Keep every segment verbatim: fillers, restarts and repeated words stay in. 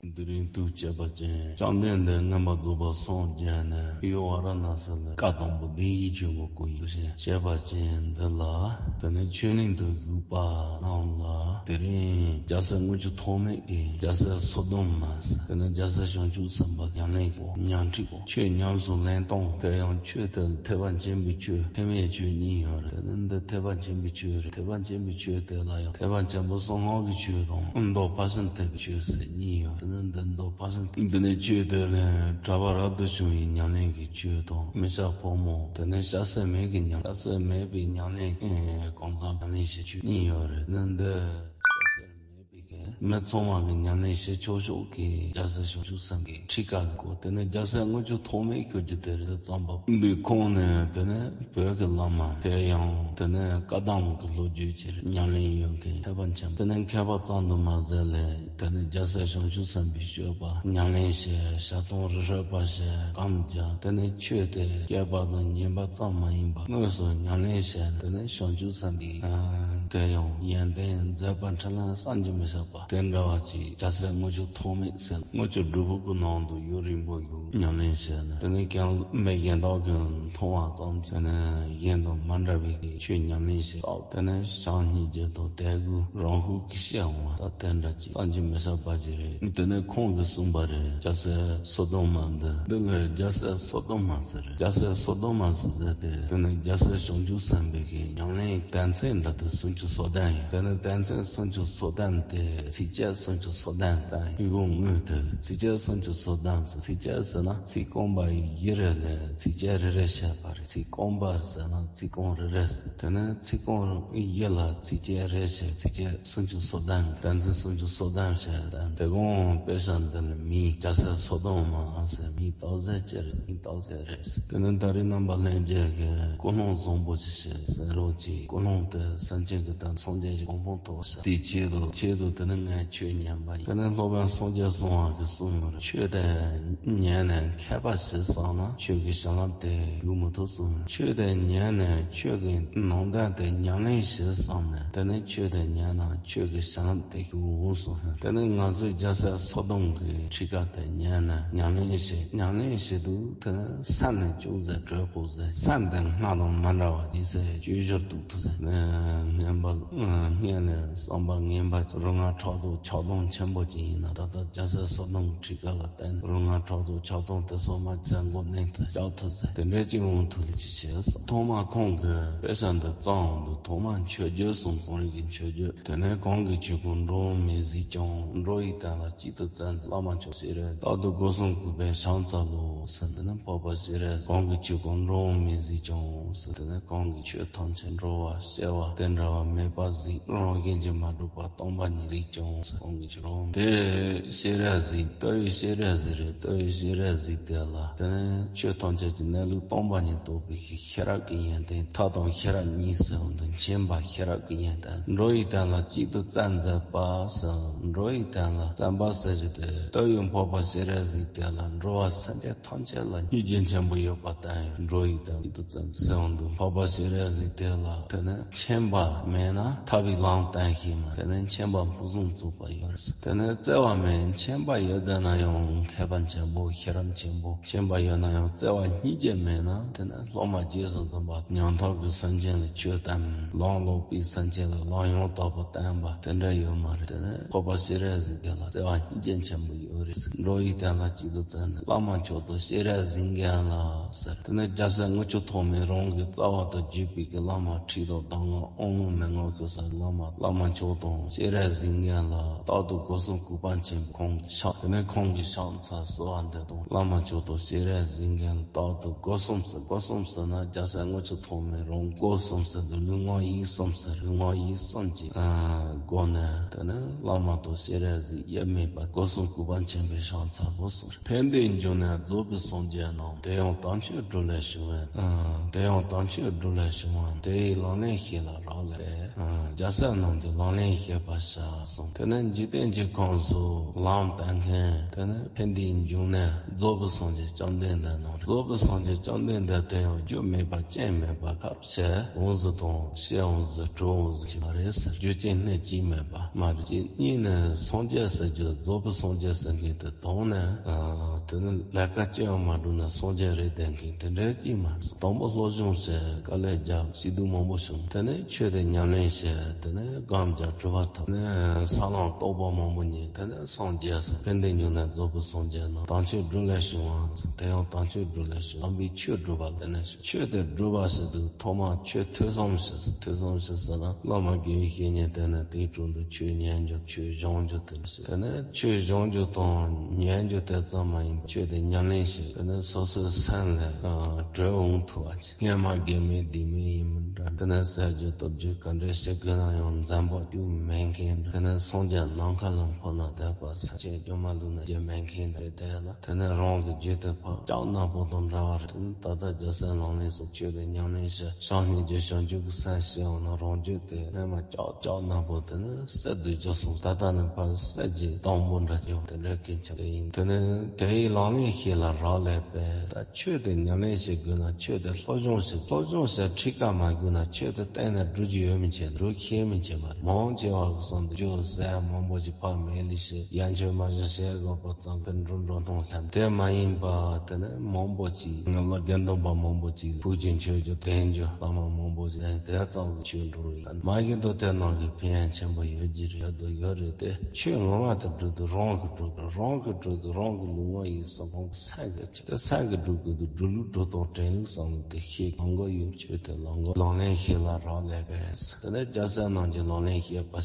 དེ་རིང་ཐུགས་བསྐྱེད་པ་ཅན། བཅོམ་ལྡན་འདས་མངོན་པར་རྫོགས་པར་སངས་རྒྱས་ནས། ཡུལ་ཝཱ་ར་ཎ་སི་ལ་བཀའ་དང་པོ་བདེན་བཞིའི་ཆོས་འཁོར་བསྐོར་ཡོད་ཞེས་བཤད་པ་ཅན་འདི་ལ། དེ་ནས་ཆོས་གླིང་དུ་བཞུགས་པ་རྣམས་ལ། དེ་རིང་རྒྱལ་སྲས་དངུལ་ཆུ་ཐོགས་མེད་ཀྱིས་རྒྱལ་སྲས་སོ་བདུན་མ་ཟེར། དེ་ནས་རྒྱལ་སྲས་བྱང་ཆུབ་སེམས་དཔའི་ཉམས་ལེན་སྐོར། ཉམས་ཁྲིད་སྐོར། ཆོས་ཉམས་སུ་ལེན་སྟངས། དེ་ཡང་ཆོས་དེ་ལ་ཐེག་པ་ཆེན་པོའི་ཆོས། ཐེག་མའི་ཆོས་གཉིས་ཡོད་རེད། དེ་ནི་འདི་ཐེག་པ་ཆེན་པོའི་ཆོས་རེད། ཐེག་པ་ཆེན་པོའི་ཆོས་དེ་ལ་ཡང་ཐེག་པ་ཆེན་པོ་གསང་སྔགས་ཀྱི་ཆོས་དང་། མདོ་ཕར་ཕྱིན་ཐེག་པའི་ཆོས་ཟེར་གཉིས་ཡོད། དེ་ནི་འདི་མདོ་ཕར་ཕྱིན། འདི་ནི་ཆོས་དེ་ལ་གྲགས་པ་རབ་ཏུ་བྱུང་བའི་ཉམས་ལེན་གྱི་ཆོས་དང་། མི་སྐྱ་ཕོ་མོ། དེ་ནི་སྐྱ་སེར་མེད་ཀྱི་ཉམས། སྐྱ་སེར་མེད་པའི་ཉམས་ལེན། ཨེ། གང་ཟག་ཉམས་ལེན་བྱེད་ཆོས་གཉིས་ཡོད་རེད། དེ་ནི་འདི་སྐྱ་སེར་མེད། མི་ཚང་མ་གི་ཉམས་ལེན་བྱེད་ཆོག་ཆོག་གི་རྒྱལ་སྲས་བྱང་ཆུབ་སེམས་དཔའི་ཁྲིད་ཀ་གི་སྐོར། དེ་ནས་རྒྱལ་སྲས་དངུལ་ཆུ་ཐོགས་མེད་ཁྱོད་ཀྱི་དེ་རིང་བརྩམས་པ་འདི་ཁོང་ནས། དེ་ནས་བོད་ཀྱི་བླ་མ། དེ་ཡང་དེ་ནས་བཀའ་གདམས་ཀྱི་ལོ་རྒྱུས་ཀྱི་ཉམས་ལེན་ཡོད་མཁན་ཐེག་པ་ཆེན་པོ། དེ་ནས་མཁས་པ་ཙམ་དུ་མ་ཟད་ལས། དེ་ནས་རྒྱལ་སྲས་བྱང་ཆུབ་སེམས་དཔའི་སྤྱོད་པ་ཉམས་ལེན་བྱས། ཞལ་གདམས་རི་ཧྲེག་པ་བྱས། གམ་བརྒྱབ། དེ་ནས་ཆོས་དེ་སྐྱེས་པ་དང་ཉན་པ་ཙམ་མ་ཡིན་པ་དངོས་སུ་ཉམས་ལེན་བྱས། དེ་ནས་བྱང་ཆུབ་སེམས་དཔའི། ཨ། དེ་ཡང་ཡོན་ཏན་མཛད་པ་འཕྲིན་ལས་བསམ་གྱིས་མི་ཁྱབ་པ་དེ་འདྲ་བ་ཅིག་རྒྱལ་སྲས་དངུལ་ཆུ་ཐོགས་མེད་ཟེར། དངུལ་ཆུ་སྒྲུབ་ཕུག་གི་ནང་དུ་ཡུན་རིང་པོ་ཡོད། ཉམས་ལེན་བྱས་ནས། དེ་ནས་ཀྱང་མི་གཞན་དག་གིས་མཐོང་བ་ཙམ་གྱིས་ནི་གཞན་དང་མ་འདྲ་བའི་ཆོས་ཉམས་ལེན་བྱེད་སྟངས། དེ་ནས་བྱམས་སྙིང་རྗེ་དང་དད་གུས་རང་ཤུགས་ཀྱིས་སྐྱེ་འོང་བ་དང་། དེ་འདྲ་ཅིག་བསམ་གྱིས་མི་ཁྱབ་པ་ཅིག་རེད། དེ་ནས་ཁོང་གིས་གསུངས་པ་རེད། རྒྱལ་སྲས་སོ་བདུན་མ་འདི། འདི་ལ་རྒྱལ་སྲས་སོ་བདུན་མ་ཟེར། རྒྱལ་སྲས་སོ་བདུན་མ་ཟེར་ཟེར་ཏེ། དེ་ནི་རྒྱལ་སྲས་བྱང་ཆུབ་སེམས་དཔའི་གི་ཉམས་ལེན་དོན་ཚན་འདྲ་དེ་སུམ་ཅུ་སོ་བདུན་ཡིན། དེ་ནི་དོན་ཚན་སུམ་ཅུ་སོ་བདུན་དེ་ཚིགས་བཅད་སུམ་ཅུ་སོ་བདུན་དང་ཡི་གུ་དངོས་དེ། ཚིགས་བཅད་སུམ་ཅུ་སོ་བདུན་ཟེར། ཚིགས་བཅད་ཟེར་ན་ཚིག་རྐང་པ་བཞི་རེ་ལས་ཚིགས་བཅད་རེ་རེ་བཤད་པ་རེད། ཚིག་རྐང་པ་ཟེར་ན་ཚིག་རྐང་རེ་རེ་ཟེར། དེ་ནི་ཚིག་རྐང་བཞི་ལ་ཚིགས་བཅད་རེ་བྱས། ཚིགས་བཅད་སུམ་ཅུ་སོ་བདུན། དོན་ཚན་སུམ་ཅུ་སོ་བདུན་བྱས། དེ་གོང་དཔེ་ཆ་འདི་ལ་མིང་རྒྱལ་སྲས་སོ་བདུན་མ་ཟེར། མིང་བཏགས་ཟེར་གྱི་རེད། མིང་བཏགས་ཟེར་རེད། དེ་ནི་ད་རེས་རྣམ་པ་ལྷན་རྒྱས་ཀྱིས་ཀུན་སློང་བཟང་པོ་ཅིག་བྱས་ཟེར་རོགས་གྱིས། ཀུན་སློང་དེ་སེམས་ཅན་གྱི་དོན་སངས་རྒྱས་ཀྱི་གོ་འཕང་ཐོབ་ཟེར། དེའི་ཆེད་དུ། ཆེད་དུ་དེ་ནི་ངས་ཆོས་ཉན་པ་ཡིན། དེ་ནི་སློབ་དཔོན་སངས་རྒྱས་གསུངས་པ་གི་གསུངས་པ་རེད། ཆོས་དེ་ཉན་ནས་མཁས་པ་ཞིག་བསགས་ན་ཆོས་ཀྱི་བྱིན་རླབས་དེ་རྒྱུག་མི་ཐུབ་གསུངས། ཆོས་དེ་ཉན་ནས་ཆོས་ཀྱི་ནང་དོན་དེ་ཉམས་ལེན་ཞིག་བསགས་ནས། དེ་ནི་ཆོས་དེ་ཉན་ན་ཆོས་ཀྱི་བྱིན་རླབས་དེ་རྒྱུག་འོང་གསུངས། དེ་ནི་ང་ཚོའི་རྒྱལ་སྲས་སོ་བདུན་གྱི་ཁྲིད་ཀ་དེ་ཉན་ནས་ཉམས་ལེན་བྱེད། ཉམས་ལེན་བྱེད་དུས་དེ་ནི་སེམས་ནི་ཅུང་ཟད་གྲོལ་ཕོད་ཟེར། སེམས་དེ་སྔར་དང་མ་འདྲ་བ་ཡིན་ཟེར། ཅུང་ཞིག་སྡུག་ཐུབ་ཟེར། ངན་པ། སྔོན་ལ་བསམ་པ་ངན་པ་རིགས་ལྔ་ཕྲག་དོག་ཆགས་སྡང་ཆེན་པོ་ཅིག་ཡིན་ན། ད་ལྟ་རྒྱལ་སྲས་སོ་བདུན་ཁྲིད་ཀ་ལ་བརྟེན་རིགས་ལྔ་ཕྲག་དོག་ཆགས་སྡང་དེ་ཚོ་མ་ཚད་མགོ་མནན་ཐུབ། བཅག་ཐུབ་ཟེར། དེ་འདྲའི་ཅིག་འོང་ཐུབ་ལ་ཅིག་བྱས་སོང་། ཐོག་མ་ཁོང་གིས་དཔེ་ཆ་འདི་བརྩམས་འོང་དུས་ཐོག་མ་མཆོད་བརྗོད་གསུངས་སོང་། རིགས་ཀྱི་མཆོད་བརྗོད། དེ་ནས་གང་གི་ཆོས་སྐུ་འགྲོ་འོང་མི་གཟིགས་ཀྱང་། འགྲོ་ཡི་དོན་ལ་གཅིག་ཏུ་བརྩོན་མཛད། བླ་མ་མཆོག་སྤྱན་རས་གཟིགས། རྟག་ཏུ་སྒོ་གསུམ་གུས་པས་ཕྱག་འཚལ་ལོ་ཟེར། དེ་ནས་འཕགས་པ་སྤྱན་རས་གཟིགས། གང་གི་ཆོས་སྐུ་འགྲོ་འོང་མི་གཟིགས་ཀྱང་ཟེར། དེ་ནས་གང་གི་ཆོས་ཐམས་ཅད་འགྲོ་བ་སྐྱེ་བ་དེ་འདྲ་བ་མེད་པ་གཟིགས། རང་བཞིན་གྱིས་མ་གྲུབ་པ་སྟོང་པ་ཉིད་གཟིགས་ཀྱང་ཟེར། གང་གི་ཆོས་འགྲོ་འོང་དེ་སྤྱན་རས་གཟིགས། ལྟ་བའི་སྤྱན་རས་གཟིགས་རེད། ལྟ་བའི་སྤྱན་རས་གཟིགས་དེ་ལ། དེ་ནས་ཆོས་ཐམས་ཅད་ཀྱི་གནས་ལུགས་སྟོང་པ་ཉིད་རྟོགས་པའི་ཤེས་རབ་ཀྱི་ཡོན་ཏན། ཐབས་དང་ཤེས་རབ་གཉིས་ཟེར་བ་འདི་མཁྱེན་པ་ཤེས་རབ་ཀྱི་ཡོན་ཏན། འགྲོ་ཡི་དོན་ལ་གཅིག་ཏུ་བརྩོན་མཛད་པ་ཟེར། འགྲོ་ཡི་དོན་ལ་བརྩོན་པ་ཟེར་རྒྱུ་དེ། ལྟ་བའི་འཕགས་པ་སྤྱན་རས་གཟིགས་དེ་ལ་འགྲོ་བ་སེམས་ཅན་ཐམས་ཅད་ལ་སྙིང་རྗེ་ཆེན་པོ་ཡོད་པ་བསྟན་ཡོད། འགྲོ་ཡི་དོན་ལ་གཅིག་ཏུ་བརྩོན་ཟེར་བ་འདི་འཕགས་པ་སྤྱན་རས་གཟིགས་དེ་ལ། དེ་ནི་མཁྱེན་པ་མེད་ན་ཐར་པའི་ལམ་བསྟན་ཤེས་མ། དེ་ནི་མཁྱེན་པ་ཕུན་སུམ་ཚོགས་པ་ཡོད། དེ་ནས་བརྩེ་བ་མེད། མཁྱེན་པ་ཡོད་བསྡད་ན་ཡང་མཁས་པ་ཆེན་པོ་ཤེས་རབ་ཆེན་པོ། མཁྱེན་པ་ཡོད་ན་ཡང་བརྩེ་བ་སྙིང་རྗེ་མེད་ན། དེ་ནས་སློབ་མ་རྗེས་སུ་འཛིན་པ། ཉམ་ཐག་གི་སེམས་ཅན་ལ་ཆོས་བསྟན། ལམ་ལོག་པའི་སེམས་ཅན་ལ་ལམ་ཡང་དག་པ་བསྟན་པ་དེ་འདྲ་ཡོད་མ་རེད། དེ་ནས་འཕགས་པ་སྤྱན་རས་གཟིགས་དེ་ལ་བརྩེ་བ་སྙིང་རྗེ་ཆེན་པོ་ཡོད་རེད། འགྲོ་ཡི་དོན་ལ་གཅིག་ཏུ་བརྩོན་ནས། བླ་མ་མཆོག་ཏུ་སྤྱན་རས་གཟིགས་མཁན་ལ་ཟེར། དེ་ནས་རྒྱལ་སྲས་དངུལ་ཆུ་ཐོགས་མེད་རང་གི་རྩ་བ་དང་བརྒྱུད་པའི་གི་བླ་མ་ཁྲི་དང་གདམས་ངག་དབང་མོ་མན་ངག་ཤོད་ས་བླ་མ། བླ་མ་མཆོག་དང་སྤྱན་རས་གཟིགས་མཁན་ལ་རྟག་ཏུ་སྒོ་གསུམ་གུས་པ་ཆེན་པོས་ཁོང་གི་ཕྱག། དེ་ནས་ཁོང་གི་ཕྱག་འཚལ་གསོལ་བ་འདེབས་དང་། བླ་མ་མཆོག་དང་སྤྱན་རས་གཟིགས་མཁན་ལ་རྟག་ཏུ་སྒོ་གསུམ་ཟེར། སྒོ་གསུམ་ཟེར་ན་རྒྱལ་སྲས་དངུལ་ཆུ་ཐོགས་མེད་རང་སྒོ་གསུམ་ཟེར་དུས་ལུས་ངག་ཡིད་གསུམ་ཟེར། ལུས་ངག་ཡིད་གསུམ་གྱི་སྒོ་ནས། དེ་ནས་བླ་མ་དང་སྤྱན་རས་གཟིགས་དབྱེར་མེད་པར་སྒོ་གསུམ་གུས་པ་ཆེན་པོས་ཕྱག་འཚལ་ལོ་གསུངས། ཕན་བདེའི་འབྱུང་གནས་རྫོགས་པའི་སངས་རྒྱས་རྣམས། དེ་ཡང་དམ་ཆོས་སྒྲུབ་ལས་བྱུང་བས། དེ་ཡང་དམ་ཆོས་སྒྲུབ་ལས་བྱུང་བ། དེ་ཡི་ལག་ལེན་ཤེས་ལ་རག་ལས་པས། རྒྱལ་སྲས་རྣམས་ཀྱི་ལག་ལེན་བཤད་པར་བྱ་གསུངས། དེ་ནས་འཇིག་རྟེན་གྱི་ཁམས་སུ་ལམ་བསྟན་མཁན། དེ་ནས་ཕན་བདེའི་འབྱུང་གནས་རྫོགས་པའི་སངས་རྒྱས་བཅོམ་ལྡན་འདས་རྣམས་རེད། རྫོགས་པའི་སངས་རྒྱས་བཅོམ་ལྡན་འདས་དེ་ཡང་རྒྱུ་མེད་པ་རྐྱེན་མེད་པ་ཁ་བྱས་འོང་ཟིག་དང་བཤད་འོང་ཟིག་གྲུབ་འོང་ཟིག་ཅིག་མ་རེད་ཟེར། རྒྱུ་ཅན་གནས་གཅིག་མེད་པ་མ་རེད། གཅིག་གཉིས་ནས་སངས་རྒྱས་ཟེར་རྒྱུ་རྫོགས་པའི་སངས་རྒྱས་ཟེར་མཁན་དེ་དང་ནས། དེ་ནས་ལས་ཀ་ཅི་ཡང་མ་བསྒྲུབས་ན་སངས་རྒྱས་རེད་བསྡད་མཁན་དེ་འདྲ་གཅིག་མ་རེད། དང་པོ་སློབ་སྦྱོང་བྱས། དཀའ་ལས་རྒྱབ། སྐྱིད་སྡུག་མང་པོ་བྱུང་། དེ་ནས་ཆོས་དེ་ཉམས་ལེན་བྱས། དེ་ནས་སྒོམ་རྒྱག་གྲུབ་པ་ཐོབ། དེ་ནས་ས་ལམ་རྟོགས་པ་མང་པོ་རྙེད། དེ་ནས་སངས་རྒྱས་སོང་། ཕན་བདེའི་འབྱུང་གནས་རྫོགས་པའི་སངས་རྒྱས་རྣམས་དམ་ཆོས་སྒྲུབ་ལས་བྱུང་བ། དེ་ཡང་དམ་ཆོས་སྒྲུབ་ལས་བྱུང་། དམ་པའི་ཆོས་སྒྲུབ་པ། དེ་ནས་ཆོས་དེ་སྒྲུབ་པ་ཟེར་དུས་ཐོག་མར་ཆོས་ཐོས་བསམ་བྱེད། ཐོས་བསམ་བྱེད་ཟེར་ན་བླ་མ་དགེ་བའི་བཤེས་གཉེན་དེ་ནས་དེའི་དྲུང་དུ་ཆོས་ཉན་རྒྱུ། ཆོས་སྦྱང་རྒྱུ་དེ་ནས་དེ་ནས་ཆོས་སྦྱང་རྒྱུ་དང་ཉན་རྒྱུ་དེ་ཙམ་མ་ཡིན་པར་ཆོས་དེ་ཉམས་ལེན་བྱེད། དེ་ནས་སོ་སོའི་སེམས་ལ་གྲོལ་འོང་ཐུབ་པ་བྱེད། སྔས་མ་དགེ་མེད་སྡིག་མེད་ཡིན་མིན་འདྲ། དེ་ནས་ཟ་རྒྱུ་འཐུང་རྒྱུ་ག་འདྲ་བྱེད་དགོས་ན་ཡང་འཛེམ་པོ་རྒྱུ་མེད་མཁན་འདྲ། དེ་ནས་སངས་རྒྱས་ནམ་མཁའ་ལ་འཕུར་ན་དད་པ་ཟེར། ཆོས་རྒྱུ་མ་བླུགས་ན་རྒྱུ་མེད་མཁན་འདྲ། དེ་ལ་དེ་ནས་རང་གི་རྒྱུད་དེ་ཕར་ལྕགས་ནག་པོ་དང་འདྲ་བ་རེད། དེ་ནས་ད་ལྟ་རྒྱལ་སྲས་ལག་ལེན་སོགས་ཆོས་དེ་ཉམས་ལེན་བྱས། བྱམས་སྙིང་རྗེ་བྱང་ཆུབ་ཀྱི་སེམས་སྐྱེ་འོང་ན་རང་རྒྱུད་དེ་སྔས་མ་ལྕགས་ལྕགས་ནག་པོ་དེ་ནས་གསེར་དུ་འགྱུར་སོང་། ད་ལྟ་ནི་ཕར་གསེར་གྱི་དང་པོ་འདྲ་སྐྱེ་བ་དེ་འདྲ་སྐད་ཆ་དེ་ཡིན། དེ་ནས་དེ་ཡི་ལག་ལེན་ཤེས་ལ་རག་ལས་པས། ད་ཆོས་དེ་ཉམས་ལེན་བྱེད་དགོས་ན་ཆོས་དེ་སློབ་སྦྱོང་བྱེད། སློབ་སྦྱོང་བྱས་ཁྲིད་ཀ་མ་དགོས་ན་ཆོས་དེ་གཏན་ནས་སྒྲུབ་རྒྱུ་ཡོད་མི་བྱེད། སྒྲུབ་ཤེས་མི་བྱེད་པ་རེད། མང་ཆེ་བ་གི་བསམ་དུ་རྒྱུ་ཟས་མང་པོ་ཞིག་ཕར་མལ་ལས་བྱེད། ཡ་མཆོད་མ་བྱུང་བྱེད་དགོས་པ་ཙམ་དུ་འགྲོ་འགྲོ་མཐོང་ཤ། དེ་མ་ཡིན་པ་དེ་ནས་མང་པོ་ཅིག་ང་ལ་དགེ་འདུན་པ་མང་པོ་ཅིག་ཕུགས་ཀྱི་མཆོད་རྒྱུ་བསྟེན་རྒྱུ་བླ་མ་མང་པོ་ཅིག་དེ་ཙམ་གྱི་ཆོས་འགྲོ་རེད། མ་གི་འདུག་དེ་ནང་གི་ཕན་ཡོན་ཆེན་པོ་ཡོད་ཀྱི་རེད། ཡོད་དོ་ཡོད་རེད། དེ་ཆོས་ངོ་མ་དེ་སྒྲུབ་དུས་རང་གིས་སྒྲུབ་དགོས། རང་གིས་སྒྲུབ་དུས་རང་གི་ལུས་ངག་ཡིད་གསུམ་ཁོང་གི་སེམས་ཀྱི་ཆེད། དེ་སེམས་ཀྱིས་སྒྲུབ་དགོས་དུས་སྒྲུབ་ལུགས་སྒྲུབ་སྟངས་དྲན་ལུགས་བསམ་བློ་དེ་ཤེས། ལམ་ཁ་ཡོད། ཆོས་དེ་ལམ་ཁ་ལག་ལེན་ཤེས་ལ་རག་ལས་པས། དེ་ནས་རྒྱལ་སྲས་རྣམས་ཀྱི་ལག་ལེན་བཤད་པར་བྱ་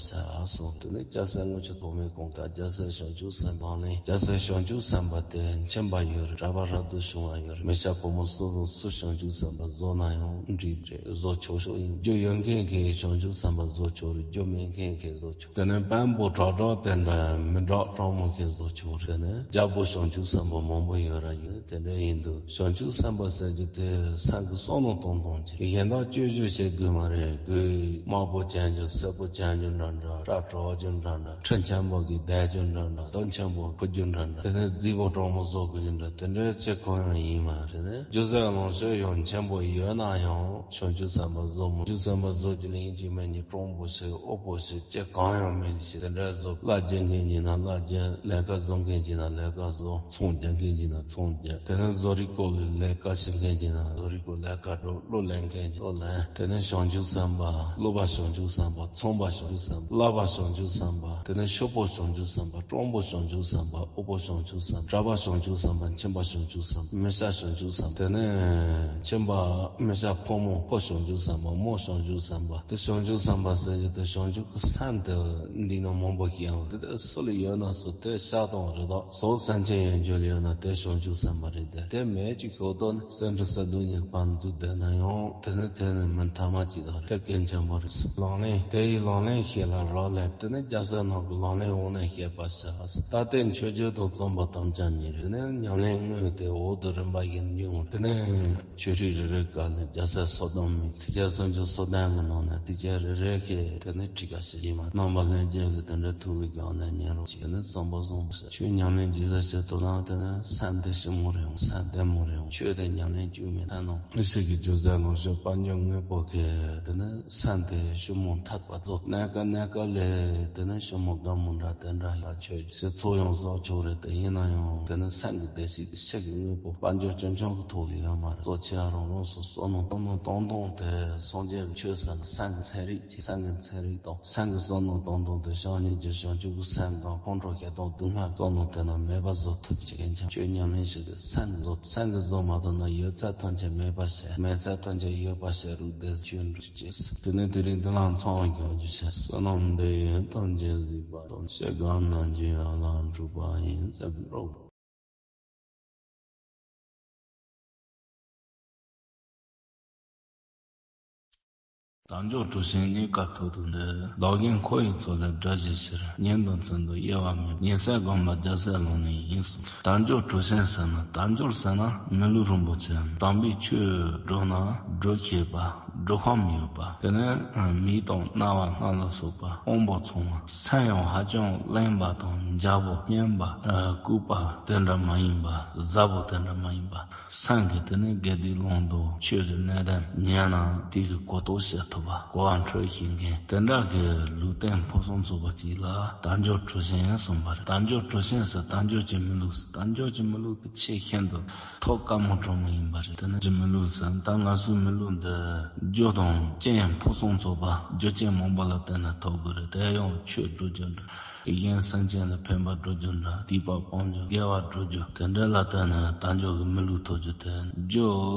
གསུངས། དེ་ནས་རྒྱལ་སྲས་དངུལ་ཆུ་ཐོགས་མེད་གོང་ལྟར་རྒྱལ་སྲས་བྱང་ཆུབ་སེམས་ལག་ལེན། རྒྱལ་སྲས་བྱང་ཆུབ་སེམས་དཔའ་དེ་མཁྱེན་པ་ཡོད་རེད། གྲགས་པ་རབ་ཏུ་བྱུང་བ་ཡོད་རེད། མི་སྐྱ་ཕོ་མོ་སུ་དང་སུ་བྱང་ཆུབ་སེམས་དཔའ་བཟོ་ན་ཡང་འགྲིག་རེད། བཟོ་ཆོག་ཆོག་ཡིན། རྒྱུ་ཡོད་མཁན་གྱིས་བྱང་ཆུབ་སེམས་དཔའ་བཟོ་ཆོག་རེད། རྒྱུ་མེད་མཁན་གྱིས་བཟོ་ཆོག་དེ་ནས་དཔོན་པོ་དྲག་དྲག་དེ་འདྲ་མི་དྲག་དྲག་མོ་གིས་བཟོ་ཆོག་རེད། ནས་རྒྱལ་པོ་བྱང་ཆུབ་སེམས་དཔའ་མང་པོ་ཡོད་ར་ཡོད། དེ་འདྲ་ཡིན་དུས་བྱང་ཆུབ་སེམས་དཔའ་ཟེར་རྒྱུ་དེ་སེམས་ཀྱི་བསམ་མནོ་གཏོང་སྟངས་ཅིག་གཞན་དག་སྤྱོད་བཟོ་བྱེད་དགོས་མ་རེད། གོས་དམར་པོ་གྱོན་རྒྱུ་སེར་པོ་གྱོན་རྒྱུ་འདྲ་འདྲ། སྐྲ་བྲེག་རྒྱུ་འདྲ་འདྲ། ཁྲི་ཆེན་པོ་གིས་བསྡད་རྒྱུ་འདྲ་འདྲ། རྡོ་ཆེན་པོ་ཕུ་རྒྱུ་འདྲ་འདྲ། དེ་ནས་རྫིག་པོ་གྲང་མོ་བཟོ་དགོས་རྒྱུ་འདྲ། དེ་འདྲའི་ཅི་གང་ཡང་ཡིན་མ་རེད། ནས་རྒྱུ་ཟས་ལོངས་སྤྱོད་ཡང་ཆེན་པོ་ཡོད་ན་ཡང་བྱང་ཆུབ་སེམས་དཔའ་བཟོ་མི། བྱང་ཆུབ་སེམས་དཔའ་བཟོ་རྒྱུ་ལ་ཡིན་གཅིག་མིན་གཉིས་གྲོང་པོ་ཞིག་དབུལ་པོ་ཞིག་ཅི་གང་ཡང་མིན་ཞིག་དེ་འདྲ་བཟོ། གླ་རྒྱག་མཁན་གྱི་ན་གླ་རྒྱག་ལས་ཀ་བཟོ་མཁན་གྱི་ན་ལས་ཀ་བཟོ། ཚོང་རྒྱག་མཁན་གྱི་ན་ཚོང་རྒྱག་དེ་ནས་བཟོ་རིག་སྐོར་ལ་ལས་ཀ་བྱེད་མཁན་གྱི་ན་བཟོ་རིག་སྐོར་ལས་ཀ་འགྲོ། གླུ་ལེན་མཁན་གྱི་གླུ་ལེན། དེ་ནས་བྱང་ཆུབ་སེམས་དཔའ་སློབ་པ་བྱང་ཆུབ་སེམས་དཔའ། ཚོང་པ་བྱང་ཆུབ་སེམས་དཔའ། བསླབ་པ་བྱང་ཆུབ་སེམས་དཔའ། དེ་ནས་ཕྱུག་པོ་བྱང་ཆུབ་སེམས་དཔའ། གྲོང་པོ་བྱང་ཆུབ་སེམས་དཔའ། དབུལ་པོ་བྱང་ཆུབ་སེམས་དཔའ། གྲྭ་པ་བྱང་ཆུབ་སེམས་དཔའ། ཁྱིམ་པ་བྱང་ཆུབ་སེམས་དཔའ། མི་སྐྱ་བྱང་ཆུབ་སེམས་དཔའ། དེ་ནས་ཁྱིམ་པ་མི་སྐྱ་ཕོ་མོ། ཕོ་བྱང་ཆུབ་སེམས་དཔའ། མོ་བྱང་ཆུབ་སེམས་དཔའ། དེ་བྱང་ཆུབ་སེམས་དཔའ་ཟེར་རྒྱུ་དེ་བྱང་ཆུབ་ཀྱི་སེམས་དེ་འདི་ན་མང་པོ་ཞིག་ཡོད། དེ་དེ་སུ་ལ་ཡོད་ན་སུ་དེ་ཤ་དང་རི་དྭགས་སོགས་སེམས་ཅན་ཡོད་རྒྱུ་ལ་ཡོད་ན་དེ་བྱང་ཆུབ་སེམས་དཔའ་རེད། དེ་དེ་མེད་ཅིག་ཤོག་དོན་སེམས་ཁྲལ་ས་སྡུག་བསྔལ་བར་འཛུལ་བསྡད་ན་ཡང་དེ་ནི་དེ་ནི་མི་ཐ་མ་ཅིག་དང་རེ་སྐན་ཆེན་པོ་རེད། ལག་ལེན་དེ་ཡི་ལག་ལེན་ཤེས་ལ་རག་ལས། དེ་ནི་རྒྱལ་སྲས་རྣམས་ཀྱི་ལག་ལེན་དབང་ནི་བཤད་པར་བྱ། ད་ལྟའི་མཆོད་བརྗོད་དང་རྩོམ་པ་དམ་བཅའ་གཉིས་རེད། དེ་ནི་ཉམས་ལེན་དངོས་དེ་འོག་ཏུ་རིམ་པ་བཞིན་འབྱུང་། དེ་ནི་ཆོས་ཁྲིད་རེ་རེ་སྐབས་ནས་རྒྱལ་སྲས་སོ་བདུན་མའི་ཚིགས་བཅད་སུམ་ཅུ་སོ་བདུན་གྱི་ནང་ནས་དེ་བཅད་རེ་རེ་གིས་དེ་ནི་ཁྲིད་ཀ་ཞིག་ཡིན་མ། རྣམ་པ་ལྷན་རྒྱས་ཀྱིས་དེ་འདྲའི་ཐུགས་ལ་བཞག་ནས་ཉན་རོགས་བྱས་ནས་བསམ་པ་བཟང་པོ་བྱས། ཆོས་ཉམས་ལེན་ཇི་ལྟར་བྱེད་དོ་ན་དེ་ནི་སེམས་དེ་ཞིབ་མོ་རེད་འོང་། སེམས་བདེ་མོ་རེད་འོང་། ཆོས་དེ་ཉམས་ལེན་བཅུག་མེད་ན་ནོ། མི་ཞིག་གི་རྒྱུ་ཟས་ལོངས་སྤྱོད་དཔལ་འབྱོར་དངོས་པོ་གིས་དེ་ནི་སེམས་དེ་ཞིབ་མོ་ཐད་པ་རྫོགས། གནས་སྐབས་གནས་སྐབས་ལ་དེ་ནི་ཞིབ་མོ་དགའ་མོ་འདྲ་དེ་འདྲ་ཡག་ཆོས་ཞིག་ཚོགས་ཡོང་སོགས་ཆོག་རེད། དེ་ཡིན་ན་ཡང་དེ་ནི་སེམས་ཀྱི་བདེ་སྐྱིད་ཕྱི་གི་དངོས་པོ་དཔལ་འབྱོར་ཆུང་ཆུང་གི་ཐོག་ལ་ཡོད་མ་རེད། གཙོ་ཆེ་བ་རང་རང་སོ་སོ་ནང་བསམ་བློ་གཏོང་སྟངས་དེ་སངས་རྒྱས་ཀྱི་ཆོས་ཟེར་ན་སེམས་ཀྱི་ཚན་རིག་ཅིག་སེམས་ཀྱི་ཚན་རིག་དང་སེམས་ཀྱི་བསམ་བློ་གཏོང་སྟངས་དེ་བྱམས་སྙིང་རྗེ་བྱང་ཆུབ་ཀྱི་སེམས་དང་ཁོང་ཁྲོ་ཞེ་སྡང་སྡུག་བསྔལ་བསམ་བློ་དེ་རྣམས་མེད་པ་བཟོ་ཐུབ་ཅིག་ཡིན་ཀྱང་ཆོས་ཉམས་ལེན་བྱེད་དུས་སེམས་བཟོ་སེམས་ཀྱི་བཟོ་མ་ཐུབ་ན་ཡོད་ཚད་ཐམས་ཅད་མེད་པ་བྱས། མེད་ཚད་ཐམས་ཅད་ཡོད་པ་བྱས་རུང་བདེ་ཆོས་འགྲུབ་ཅེས། དེ་ནས་དེ་རིང་འདི་ལ་མཚམས་སྦྱོར་རྒྱུ་བྱས། བསོད་ནམས་འདི་ཡིས་ཐམས་ཅད་གཟིགས་པ་དང་། སྐྱེ་རྒ་ན་འཆིའི་ཡན་ལག་འཁྲུགས་པ་ཡི། སེམས་རོགས། དལ་འབྱོར་གྲུ་ཆེན་རྙེད་དཀའ་ཐོབ་ཏུ་འདོད། བདག་གིས་མཁོ་བའི་ཚོགས་ལས་བསྒྲལ་བྱའི་ཕྱིར། ཉིན་དང་མཚན་དུ་གཡེལ་བ་མེད། ཉི་ཟེར་དགོངས་པ་རྒྱལ་སྲས་ལག་ལེན་ཡིན་གསུངས། དལ་འབྱོར་གྲུ་ཆེན་ཟེར་ན་དལ་འབྱོར་ཟེར་ན་མི་ལུས་རིན་པོ་ཆེ། དམ་པའི་ཆོས་སྒྲུབ་ན་སྒྲུབ་ཤེས་པ། སྒྲུབ་ཁང་མི་ཡོད་པ། དེ་ནས་མེ་དང་རྣ་བ་སྣ་ལ་སོགས་པ་དབང་པོ་ཚང་བ། སེམས་ཡང་ཧ་ཅང་གླེན་པ་དང་འཇའ་པོ་སྙན་པ། ལྐུགས་པ་དེ་འདྲ་མ་ཡིན་པ། གཟབ་པོ་དེ་འདྲ་མ་ཡིན་པ། སེམས་ཀྱི་དེ་ནས་དགེ་སྡིག་ལོག་འདུག་ཆོས་ཀྱི་གནད་དོན་ཉན་ན་དེ་གི་གོ་རྟོགས་བྱེད་ཐུབ་པ། གོ་བ་འཕྲོད་ཤེས་མཁན་དེ་འདྲ་གི་ལུས་རྟེན་ཕུན་སུམ་ཚོགས་པ་ཅིག་ལ་དལ་འབྱོར་གྲུ་ཆེན་གསུངས་པ་རེད། དལ་འབྱོར་གྲུ་ཆེན་ཟེར་དལ་འབྱོར་གྱི་མི་ལུས་ཟེར། དལ་འབྱོར་གྱི་མི་ལུས་དེ་ཆེས་ཤིན་ཏུ་ཐོག་དཀར་མོ་གྲུ་མོ་ཡིན་པ་རེད། དེ་ནས་ཀྱི་མི་ལུས་ཟེར། ད་ང་ཚོའི་མི་ལུས་འདི་རྒྱུ་དང་རྐྱེན་ཕུན་སུམ་ཚོགས་པ། རྒྱུ་རྐྱེན་མང་པོ་ལ་བརྟེན་ནས་ཐོབ་དགོས་རེད། དེ་ཡང་ཆོས་སྒྲུབ་རྒྱུ་འདྲ། གཞན་སེམས་ཅན་ལ་ཕན་པ་སྒྲུབ་རྒྱུ་འདྲ། སྡིག་པ་སྤང་རྒྱུ། དགེ་བ་སྒྲུབ་རྒྱུ། དེ་འདྲ་ལ་བརྟེན་ནས་དལ་འབྱོར་གྱི་མི་ལུས་ཐོབ་རྒྱུ་དེ། རྒྱུ་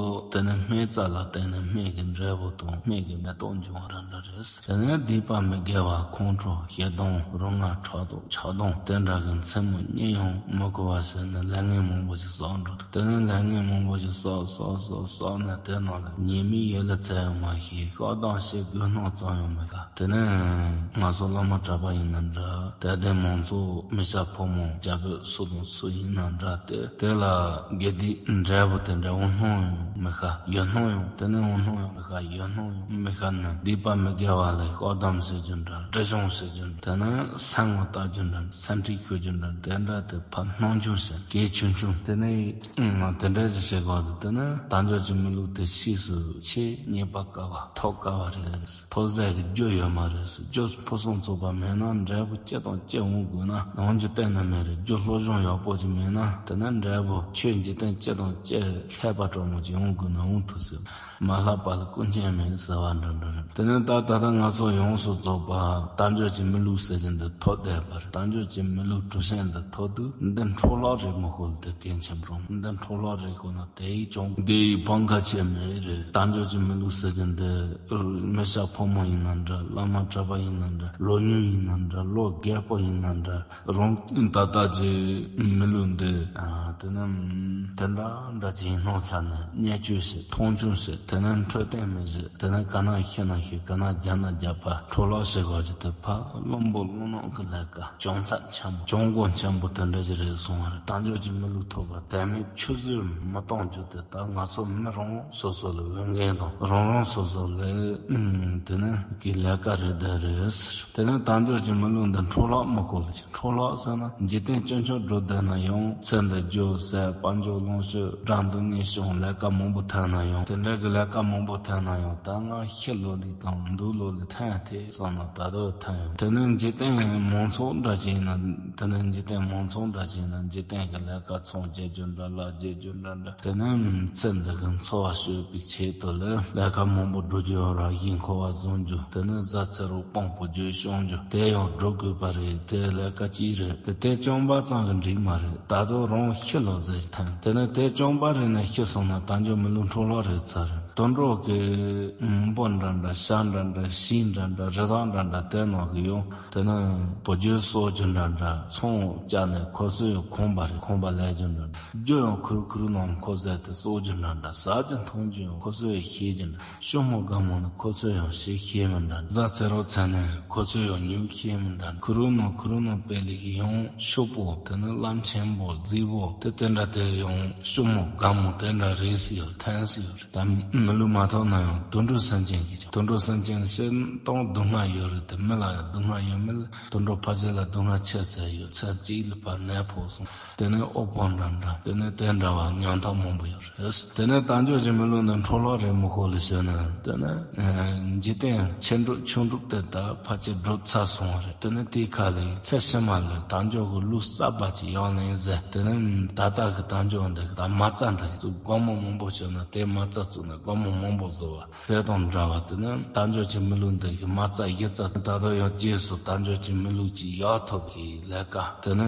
དེ་ནི་སྨན་རྩ་ལ་བརྟེན་ནས་སྨན་གྱི་འབྲས་བུ་དང་སྨན་གྱི་མེ་ཏོག་འབྱུང་བ་འདྲ་འདྲ་རེད། དེ་ནས་སྡིག་པ་མི་དགེ་བ་ཁོང་ཁྲོ་ཞེ་སྡང་རུ་ང་ཕྲག་དོག་ཆགས་སྡང་དེ་འདྲ་གི་མཚན་མོ་གཉིད་ཡང་མི་ཁུག་པ་བྱས་ནས་ལས་ངན་མང་པོ་ཞིག་བསགས་འགྲོ་འདུག་དེ་ནས་ལས་ངན་མང་པོ་ཞིག་བསགས་བསགས་བསགས་བསགས་ནས་དེ་ནང་ལ་ཉེས་དམིགས་ཡོད་ལ་ཚད་ཡང་མ་ཤེས། བཀག་སྡོམ་བྱེད་དགོས་སྣང་ཙམ་ཡང་མི་དགའ། དེ་ནས་ང་ཚོ་བླ་མ་གྲྭ་པ་ཡིན་ན་འདྲ། དད་ལྡན་མང་ཚོགས་མི་སྐྱ་ཕོ་མོ་རྒྱ་བོད་སུ་དང་སུ་ཡིན་ན་འདྲ། དེ་དེ་ལ་དགེ་སྡིག་འབྲས་བུ་དེ་འདྲ་འོང་སྣང་ཡང་མི་དགའ། ཡོད་སྣང་ཡང་། དེ་ནས་འོང་སྣང་ཡང་མི་དགའ། ཡོད་སྣང་ཡང་མི་དགའ་ནས་སྡིག་པ་མི་དགེ་བ་ལ་བཀག་སྡོམ་བྱེད་རྒྱུ་འདྲ། སྒྲིབ་སྦྱོང་བྱེད་རྒྱུ་འདྲ། དེ་ནས་སེམས་ངོ་ལྟ་རྒྱུ་འདྲ། སེམས་ཁྲལ་ཞུ་རྒྱུ་འདྲ། དེ་འདྲ་དེ་ཕར་སྣང་ཆུང་བྱེད། གལ་ཆུང་ཆུང་། དེ་ནས་ཨང་དེ་འདྲ་ཞིག་བྱེད་དགོས་འདུག་དེ་ནས་དལ་འབྱོར་གྱི་མི་ལུས་དེ་ཕྱིས་སུ་ཆེས་རྙེད་པ་དཀའ་བ། ཐོབ་དཀའ་བ་རེད། ཐོབ་ཟད་ཀྱི་རྒྱུ་ཡོད་མ་རེད། རྒྱུ་ཕུན་སུམ་ཚོགས་པ་མེད་ན་འབྲས་བུ་ཅི་དང་ཅི་འོང་དགོས་ན་འོང་རྒྱུ་གཏན་ནས་མེད་རེད། རྒྱུ་བློ་སྦྱོང་ཡག་པོ་ཅིག་མེད་ན་དེ་ནས་འབྲས་བུ་ཆོས་འཇིག་རྟེན་ཅི་དང་ཅི་ཁྱད་པར་སྤྲོ་མོ་ཅིག་འོང་དགོས་ན་འོང་ཐུབ་ཟེར། མ་ལྷག་པ་ལ་ཀུན་མཁྱེན་མེད་ཟེར་བ་འདྲ་འདྲ་རེད། དེ་ནས་ད་ད་ལྟ་ང་ཚོ་ཡོངས་སུ་རྫོགས་པ་དལ་འབྱོར་གྱི་མི་ལུས་ཟེར་གྱི་འདི་ཐོབ་བསྡད་པ་རེད། དལ་འབྱོར་གྱི་མི་ལུས་གྲུ་ཆེན་འདི་ཐོབ་དུས་འདི་འཕྲོ་བརླག་རེད་མི་ཤོལ་དེ་གལ་ཆེན་པོ་རུང་། འདི་འཕྲོ་བརླག་རེད་ཁོ་ན་དེ་ཡི་ཅུང་འདི་ཡི་ཕམ་ཁ་ཆེ་མེད་རེད། དལ་འབྱོར་གྱི་མི་ལུས་ཟེར་གྱི་འདི་མི་སྐྱ་ཕོ་མོ་ཡིན་ན་འདྲ། བླ་མ་གྲྭ་པ་ཡིན་ན་འདྲ། ལོ་ཉུང་ཡིན་ན་འདྲ། ལོ་རྒས་པོ་ཡིན་ན་འདྲ། རང་ད་ལྟ་གྱི་མི་ལུས་འདི་ཨ་དེ་ནི་དེ་འདྲ་འདྲ་ཅིག་ཡིན་སྣང་ཤར་ནས་བརྙས་བཅོས་བྱེད། མཐོང་ཆུང་བྱེད། དེ་ནི་འཕྲོད་བསྟེན་མི་བྱེད། དེ་ནི་ག་ན་ཤི་ན་ཤི། ག་ན་རྒྱག་ན་རྒྱག་པ། འཕྲོ་བརླག་བྱེད་དགོས་ཀྱི་དེ་ཕར་བླུན་པོ་བླུན་ནག་གི་ལས་ཀ་བྱུང་ཚད་ཆེན་པོ། བྱུང་དགོས་ཆེན་པོ་དེ་འདྲ་ཞིག་རེད་སོང་བ་རེད། དལ་འབྱོར་གྱི་མི་ལུས་ཐོབ་པ་དལ་མོ་ཆུད་ཟོས་མི་གཏོང་རྒྱུ་དེ་ད་ང་ཚོ་མི་རང་སོ་སོ་ལ་འོས་འགན་དང་། རང་རང་སོ་སོ་ལ་ཨུམ་དེ་ནི་གི་ལས་ཀ་རེད་དེ་རེད་ཟེར། དེ་ནི་དལ་འབྱོར་གྱི་མི་ལུས་འདི་འཕྲོ་བརླག་མི་ཤོལ་ཅིག་འཕྲོ་བརླག་ཟེར་ན་འཇིག་རྟེན་སྐྱོན་ཆོག་འགྲོ་བསྡད་ན་ཡང་ཚེ་འདི་རྒྱུ་ཟད་དཔལ་འབྱོར་ལོངས་སྤྱོད་དགྲ་འདུལ་ངན་སྐྱོང་ལས་ཀ་མང་པོ་ཐོན་ན་ཡང་། དེ་འདྲ་གི་ལས་ཀ་མང་པོ་ཐོན་ན་ཡང་ད་ང་ཤི་ལོ་ལེགས་དང་འདུག་ལོ་ལེགས་ཐོན་ཐལ་བསམ་ན་ད་དུང་ཐོན་ཡོང་། དེ་ནི་འཇིག་རྟེན་མང་ཚོགས་འདྲ་ཅིག་ཡིན་ན། དེ་ནི་འཇིག་རྟེན་མང་ཚོགས་འདྲ་ཅིག་ཡིན་ན་འཇིག་རྟེན་གི་ལས་ཀ་ཚོང་རྒྱག་རྒྱུ་འདྲ། ལག་རྒྱག་རྒྱུ་འདྲ་འདྲ། དེ་ནི་ཚེ་འདི་གི་འཚོ་བ་སྐྱོབ་པའི་ཆེད་དུ་ལ་ལས་ཀ་མང་པོ་སྒྲུབ་རྒྱུ་ཡོད་ར། གཞས་འཁོར་བ་བཟུང་རྒྱུ། དེ་ནས་བཟའ་ཚེ་རོགས་སྤོང་བོ་རྒྱུ་སྐྱོང་རྒྱུ་དེ་ཡང་སྒྲུབ་དགོས་པ་རེད། དེ་ལས་ཀ་གཅིག་རེད། དེ་དེ་སྐྱོང་པ་ཙམ་གྱིས་འགྲིག་མ་རེད། ད་དུང་རང་ཤི་ལོ་ཟེར་ཐལ། དེ་ནས་དེ་སྐྱོང་པ་རེད་ནས་ཤི་སོང་ན་དལ་འབྱོར་མི་ལུས་འཕྲོ་བརླག་རེད་ཚར་རེད། དུད་འགྲོ་གི་འབུ་འདྲ་འདྲ། བྱ་འདྲ་འདྲ། བྱི་འདྲ་འདྲ། རི་དྭགས་འདྲ་འདྲ་དེ་ནང་གི་ཡང་དེ་ནས་བུ་རྒྱུད་གསོ་རྒྱུ་འདྲ་འདྲ། ཚོང་བཅག་ནས་ཁོ་ཚོས་ཡང་ཁང་པ་རེད། ཁང་པ་ལས་རྒྱུ་འདྲ་འདྲ། རྒྱུ་ཡང་ཁུར་ཁུར་ནང་ཁོ་ཟས་དེ་གསོ་རྒྱུ་འདྲ་འདྲ། ཟ་རྒྱུ་འཐུང་རྒྱུ་ཡང་ཁོ་ཚོས་ཤེས་རྒྱུ་འདྲ། ཤུ་མོ་དགའ་མོ་ནི་ཁོ་ཚོས་ཡང་ཤེས་ཤེས་མི་འདྲ། བཟའ་ཚེ་རོགས་ཚེ་ནི་ཁོ་ཚོས་ཡང་ཉོ་ཤེས་མི་འདྲ། ཁུ་རུ་ནོ་ཁུ་རུ་ནོ་པེ་ལི་གི་ཡང་ཤོག་པོ་དེ་ནི་བླ་ཆེན་པོ་རྫིག་པོ་དེ་དེ་འདྲ་དེ་ཡང་ཤུ་མོ་དགའ་མོ་དེ་འདྲ་རེད་སི་ཡོད་ཐན་སི་ཡོད་རེད། ད་མི་ལུས་མ་ཐོབ་ན་ཡང་དུད་འགྲོ་སེམས་ཅན་གྱི་དུད་འགྲོ་སེམས་ཅན་ཤེས་སྟོང་སྡུག་བསྔལ་ཡོད་རེད། དེ་མི་ལ་ཡང་སྡུག་བསྔལ་ཡོད་མི་ལ་དུད་འགྲོ་ཕལ་ཆེར་ལ་སྡུག་བསྔལ་ཆེ་ཚད་ཡོད། ཚེ་གཅིག་ལ་ཕར་ནད་ཕོག་སོང་། དེ་ནས་དབུལ་ཕོངས་འདྲ་འདྲ། དེ་ནས་དེ་འདྲ་བ་ཉམ་ཐག་མང་པོ་ཡོད་རེད། དེ་ནས་དལ་འབྱོར་གྱི་མི་ལུས་ནི་འཕྲོ་བརླག་རེད་མི་ཤོག་ལ་ཟེར་ན། དེ་ནས་འཇིག་རྟེན་ཆེ་འགྲུབ་ཆུང་འགྲུབ་དེ་དག་ཕལ་ཆེར་འགྲུབ་ཚར་སོང་བ་རེད། དེ་ནས་དེའི་ཁ་ལས་ཚེ་ཕྱི་མ་ལ་དལ་འབྱོར་གྱི་ལུས་གསར་པ་ཅིག་ཡང་ལེན་ཟེར། དེ་ནས་ད་ལྟ་གི་དལ་འབྱོར་འདི་གི་ད་མ་རྩ་འདྲ་བཙུགས། སྒོར་མོ་མང་པོ་བྱུང་ན་དེ་མ་རྩ་བཙུགས་ནས་སྒོར་མོ་མང་པོ་བཟོ་བ། དེ་དང་འདྲ་བ་དེ་ནི་དལ་འབྱོར་གྱི་མི་ལུས་འདི་གི་མ་རྩ་གཞི་རྩ། ད་དུང་ཡང་རྗེས་སུ་དལ་འབྱོར་གྱི་མི་ལུས་ཅིག་ཡག་ཐོབ་ཀྱི་ལས་ཀ་དེ་ནི་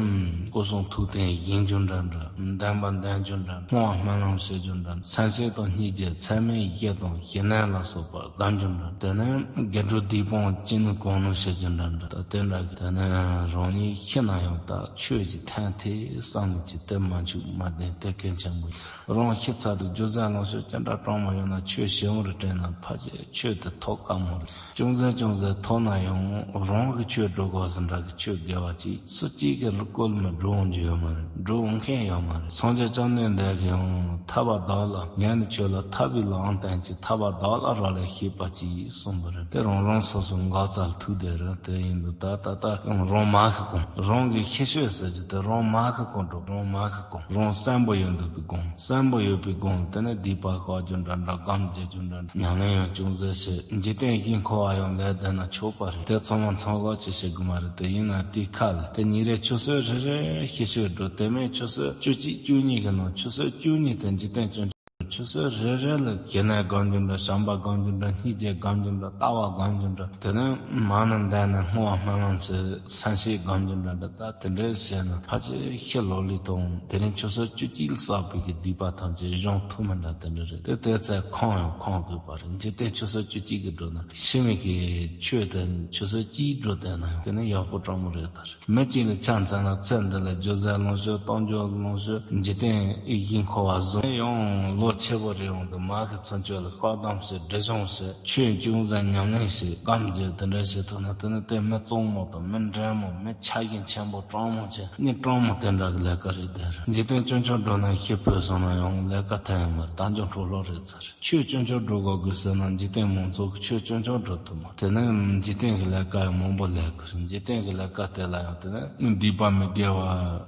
སྐུ་གསུང་ཐུགས་རྟེན་བཞེངས་རྒྱུ་འདྲ་འདྲ། འདོན་པ་འདོན་རྒྱུ་འདྲ་འདྲ། སྨོན་པ་སྨོན་ལམ་བྱེད་རྒྱུ་འདྲ་འདྲ། མཚན་བཅས་དང་སྙིང་རྗེ་ཚད་མེད་བཞི་དང་ཞི་གནས་ལ་སོགས་པ་སྒོམ་རྒྱུ་འདྲ། དེ་ནི་དགེ་སྒྲུབ་སྡིག་སྤོང་ཅི་ནུས་གང་ནུས་བྱེད་རྒྱུ་འདྲ་འདྲ། ད་དེ་འདྲ་གི་དེ་ནི་རང་ཉིད་ཤི་ན་ཡང་ད་ཆོས་ཀྱི་ཐན་ཐེ་བསམ་གྱི་དེ་མ་འཆུག་མ་བདེན་དེ་གལ་ཆེན་པོ། རང་ཤི་ཚར་དུས་རྒྱུ་ཟས་ལོངས་སྤྱོད་ཅི་འདྲ་གྲང་མོ་ཡོད། ཆོས་ཞིམ་པོར་དྲན་ན་ཕལ་ཆེར་ཆོས་དེ་ཐོབ་དཀའ་མོ་རེད། ཅུང་ཟད་ཅུང་ཟད་ཐོབ་ན་ཡང་རང་གི་ཆོས་སྒྲུབ་དགོས་ཟེར་འདྲ་གི་ཆོས་དགེ་བ་ཅིག་སུ་གཅིག་གིས་རུ་བཀོལ་མི་སྒྲུབ་འོང་རྒྱུ་ཡོད་མ་རེད། སྒྲུབ་འོང་མཁན་ཡོད་མ་རེད། སངས་རྒྱས་བཅོམ་ལྡན་འདས་ཀྱིས་ཡང་ཐར་པ་བདག་ལ། ངས་ནི་ཁྱོད་ལ་ཐར་པའི་ལམ་བསྟན་ཅིང་ཐར་པ་བདག་ལ་རག་ལས་ཤེས་པར་གྱིས་གསུངས་པ་རེད། དེ་རང་རང་སོ་སོ་འགག་རྩར་ཐུག་བསྡད་རེད། དེ་ཡིན་དུས་ད་ད་ལྟ་ཡང་རང་མ་ཤི་གོང་རང་གི་ཤི་ཤོས་ཟེར་རྒྱུ་དེ་རང་མ་ཤི་གོང་འགྲོ། རང་མ་ཤི་གོང་རང་གསོན་པོ་ཡོད་འདུག་པའི་གོང་གསོན་པོ་ཡོད་པའི་གོང་དེ་ནས་སྡིག་པ་བཤགས་རྒྱུ་འདྲ་འདྲ། སྒོམ་རྒྱག་རྒྱུ་འདྲ་འདྲ། ཉམས་ལེན་ཡང་ཅུང་ཟད་བྱེད། འཇིག་རྟེན་གྱི་འཁོར་བ་ཡང་ལས་འདས་ན་ཆོག་པ་རེད། དེ་ཚང་མ་ཚང་ག་ཅིག་བྱེད་དགོས་མ་རེད། དེ་ཡིན་ན་དེའི་ཁ་ལ་དེ་ཉིན་རེ་ཆུ་ཚོད་རེ་རེ་ཤི་ཤོས་འགྲོ། དེ་མིན་ཆུ་ཚོད་བཅུ་གཅིག་བཅུ་གཉིས་ཀྱི་ནང་ཆུ་ཚོད་བཅུ་གཉིས་དེ་འཇིག་རྟེན་སྐྱོང་ཆུ་ཚོད་རེ་རེ་ལ་གཞན་ནས་སྒོམ་རྒྱུ་འདྲ། བྱམས་པ་སྒོམ་རྒྱུ་འདྲ། སྙིང་རྗེ་སྒོམ་རྒྱུ་འདྲ། ལྟ་བ་སྒོམ་རྒྱུ་འདྲ། དེ་ནས་མ་ནི་འདས་ནས་སྔོན་བ་སྨོན་ལམ་བྱེད། སེམས་བསྐྱེད་སྒོམ་རྒྱུ་འདྲ་འདྲ། ད་དེ་འདྲའི་བྱས་ན་ཕལ་ཆེར་ཤི་ལོ་ལོན་དང་དེ་རིང་ཆུ་ཚོད་བཅུ་གཅིག་ལ་བསགས་པའི་གི་སྡིག་པ་ཐམས་ཅད་གཞོམ་ཐུབ་མི་འདྲ་དེ་འདྲ་རེད། དེ་དེ་ཚེ་ཁོམ་ཡང་ཁོམ་དགོས་པ་རེད། འཇིག་རྟེན་ཆུ་ཚོད་བཅུ་གཅིག་གི་འགྲོ་ན་ཤི་མི་གི་ཆོས་དེ་ཆུ་ཚོད་གཅིག་འགྲོ་བསྡད་ན་ཡང་དེ་ནི་ཡག་པོ་སྤྲང་མོ་རེད་ད། མི་གཅིག་ལ་ཆ་མཚོན་ན་ཚེ་འདི་ལ་རྒྱུ་ཟས་ལོངས་སྤྱོད། གཏོང་རྒྱུ་ལོངས་སྤྱོད། འཇིག་རྟེན་ཨི་ཡིན་འཁོར་བ་བཟུང་ཡང་ལོ་ཆེ་བོ་རེ་ཡོང་དུས་མ་གི་ཚུན་ཆོད་ལ་བཀག་སྡོམ་བྱེད། སྒྲིབ་སྦྱོང་བྱེད། ཆོས་ཅུང་ཟད་ཉམས་ལེན་བྱེད། སྒོམ་རྒྱག་དེ་འདྲ་བྱེད་ཐུབ་ན་དེ་ནི་དེ་མི་གཙང་མོ་དང་མི་འདྲེན་མོ། མི་ཆ་རྐྱེན་ཆེན་པོ་སྤྲང་མོ་ཆེ་ནི་སྤྲང་མོ་དེ་འདྲ་གི་ལས་ཀ་རེད་དེ། འཇིག་རྟེན་སྐྱོང་ཆོག་འགྲོ་ན་ཤི་འཕོས་སོང་ན་ཡང་ལས་ཀ་ཐད་ཡོང་མ་རེད། དལ་འབྱོར་འཕྲོ་བརླག་རེད་ཚར། ཆོས་སྐྱོང་ཆོག་འགྲོ་དགོས་དགོས་ཟེར་ན་འཇིག་རྟེན་མང་ཚོགས་ཀྱི་ཆོས་སྐྱོང་ཆོག་འགྲོ་ཐུབ་མ། དེ་ནས་འཇིག་རྟེན་གྱི་ལས་ཀ་ཡང་མང་པོ་ལས་དགོས། འཇིག་རྟེན་གྱི་ལས་ཀ་དེ་ལ་ཡང་དེ་ནས་སྡིག་པ་མི་དགེ་བ་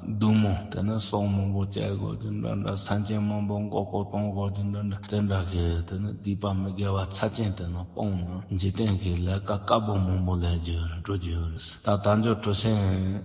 བདུན་མོ། དེ་ནས་སྲོག་མང་པོ་བཅད་དགོས་རྒྱུ་འདྲ་འདྲ། སེམས་ཅན་མང་པོ་མགོ་སྐོར་གཏོང་དགོས་རྒྱུ་འདྲ་འདྲ། དེ་འདྲ་གི་དེ་ནས་སྡིག་པ་མི་དགེ་བ་ཚབས་ཆེན་དེ་རྣམས་སྤོང་ན་འཇིག་རྟེན་གྱི་ལས་ཀ་དཀའ་པོ་མང་པོ་ལས་རྒྱུ་འགྲོ་རྒྱུ་རེད། ད་དལ་འབྱོར་གྲུ་གཟིངས་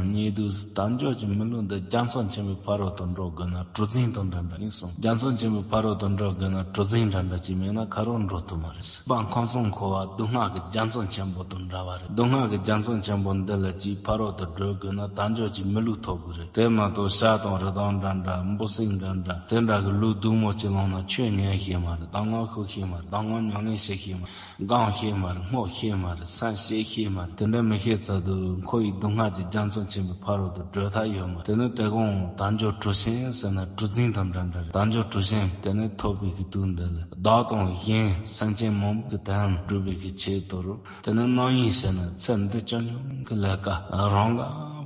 གཉིས་འདུག་དལ་འབྱོར་གྱི་མི་ལུས་འདི་རྒྱ་མཚོ་ཆེན་པོའི་ཕ་རོལ་ཏུ་འགྲོ་དགོས་ན་གྲུ་གཟིངས་དང་འདྲ་འདྲ་ཡིན་གསུངས། རྒྱ་མཚོ་ཆེན་པོའི་ཕ་རོལ་ཏུ་འགྲོ་དགོས་ན་གྲུ་གཟིངས་འདྲ་འདྲ་ཅིག་མེད་ན་ག་རུ་འགྲོ་ཐུབ་མ་རེད། པ་ཁམས་གསུམ་འཁོར་བ་སྡུག་བསྔལ་གྱི་རྒྱ་མཚོ་ཆེན་པོ་དང་འདྲ་བ་རེད། སྡུག་བསྔལ་གྱི་རྒྱ་མཚོ་ཆེན་པོ་འདི་ལ་ཅིག་ཕ་རོལ་ཏུ་བགྲོད་དགོས་ན་དལ་འབྱོར་གྱི་མི་ལུས་ཐོབ་དགོས་རེད། དེ་མ་གཏོགས་བྱ་དང་རི་དྭགས་འདྲ་འདྲ། འབུ་སྲིན་འདྲ་འདྲ། དེ་འདྲ་གི་ལུས་སྡུག་མོ་ཅིག་བླངས་ན་ཆོས་ཉན་ཤེས་མ་རེད། གདམས་ངག་ཤོད་ཤེས་མ་རེད། གདམས་ངག་ཉམས་ལེན་བྱེད་ཤེས་མ་རེད། སྒོམ་ཤེས་མ་རེད། བསྔོ་ཤེས་མ་རེད། སེམས་ཤེས་ཤེས་མ་རེད། དེ་འདྲ་མི་ཤེས་ཚར་དུས་འཁོར་བའི་སྡུག་བསྔལ་གྱི་རྒྱ་མཚོ་ཆེན་པོའི་ཕ་རོལ་ཏུ་བགྲོད་ཐབས་ཡོད་མ་རེད། དེ་ནི་དེ་གོང་དལ་འབྱོར་གྲུ་གཟིངས་ཟེར་ན་གྲུ་གཟིངས་དང་འདྲ་འདྲ་རེད། དལ་འབྱོར་གྲུ་གཟིངས་དེ་ནི་ཐོབ་པའི་གི་དུས་འདི་ལ་བདག་དང་གཞན་སེམས་ཅན་མང་པོ་གི་དོན་སྒྲུབ་པའི་གི་ཆེད་དུ་རུ། དེ་ནི་རྣམ་གཡེང་བྱས་ན་ཚེ་འདི་སྐྱོང་སྐྱོང་གི་ལས་ཀ་རང་ག་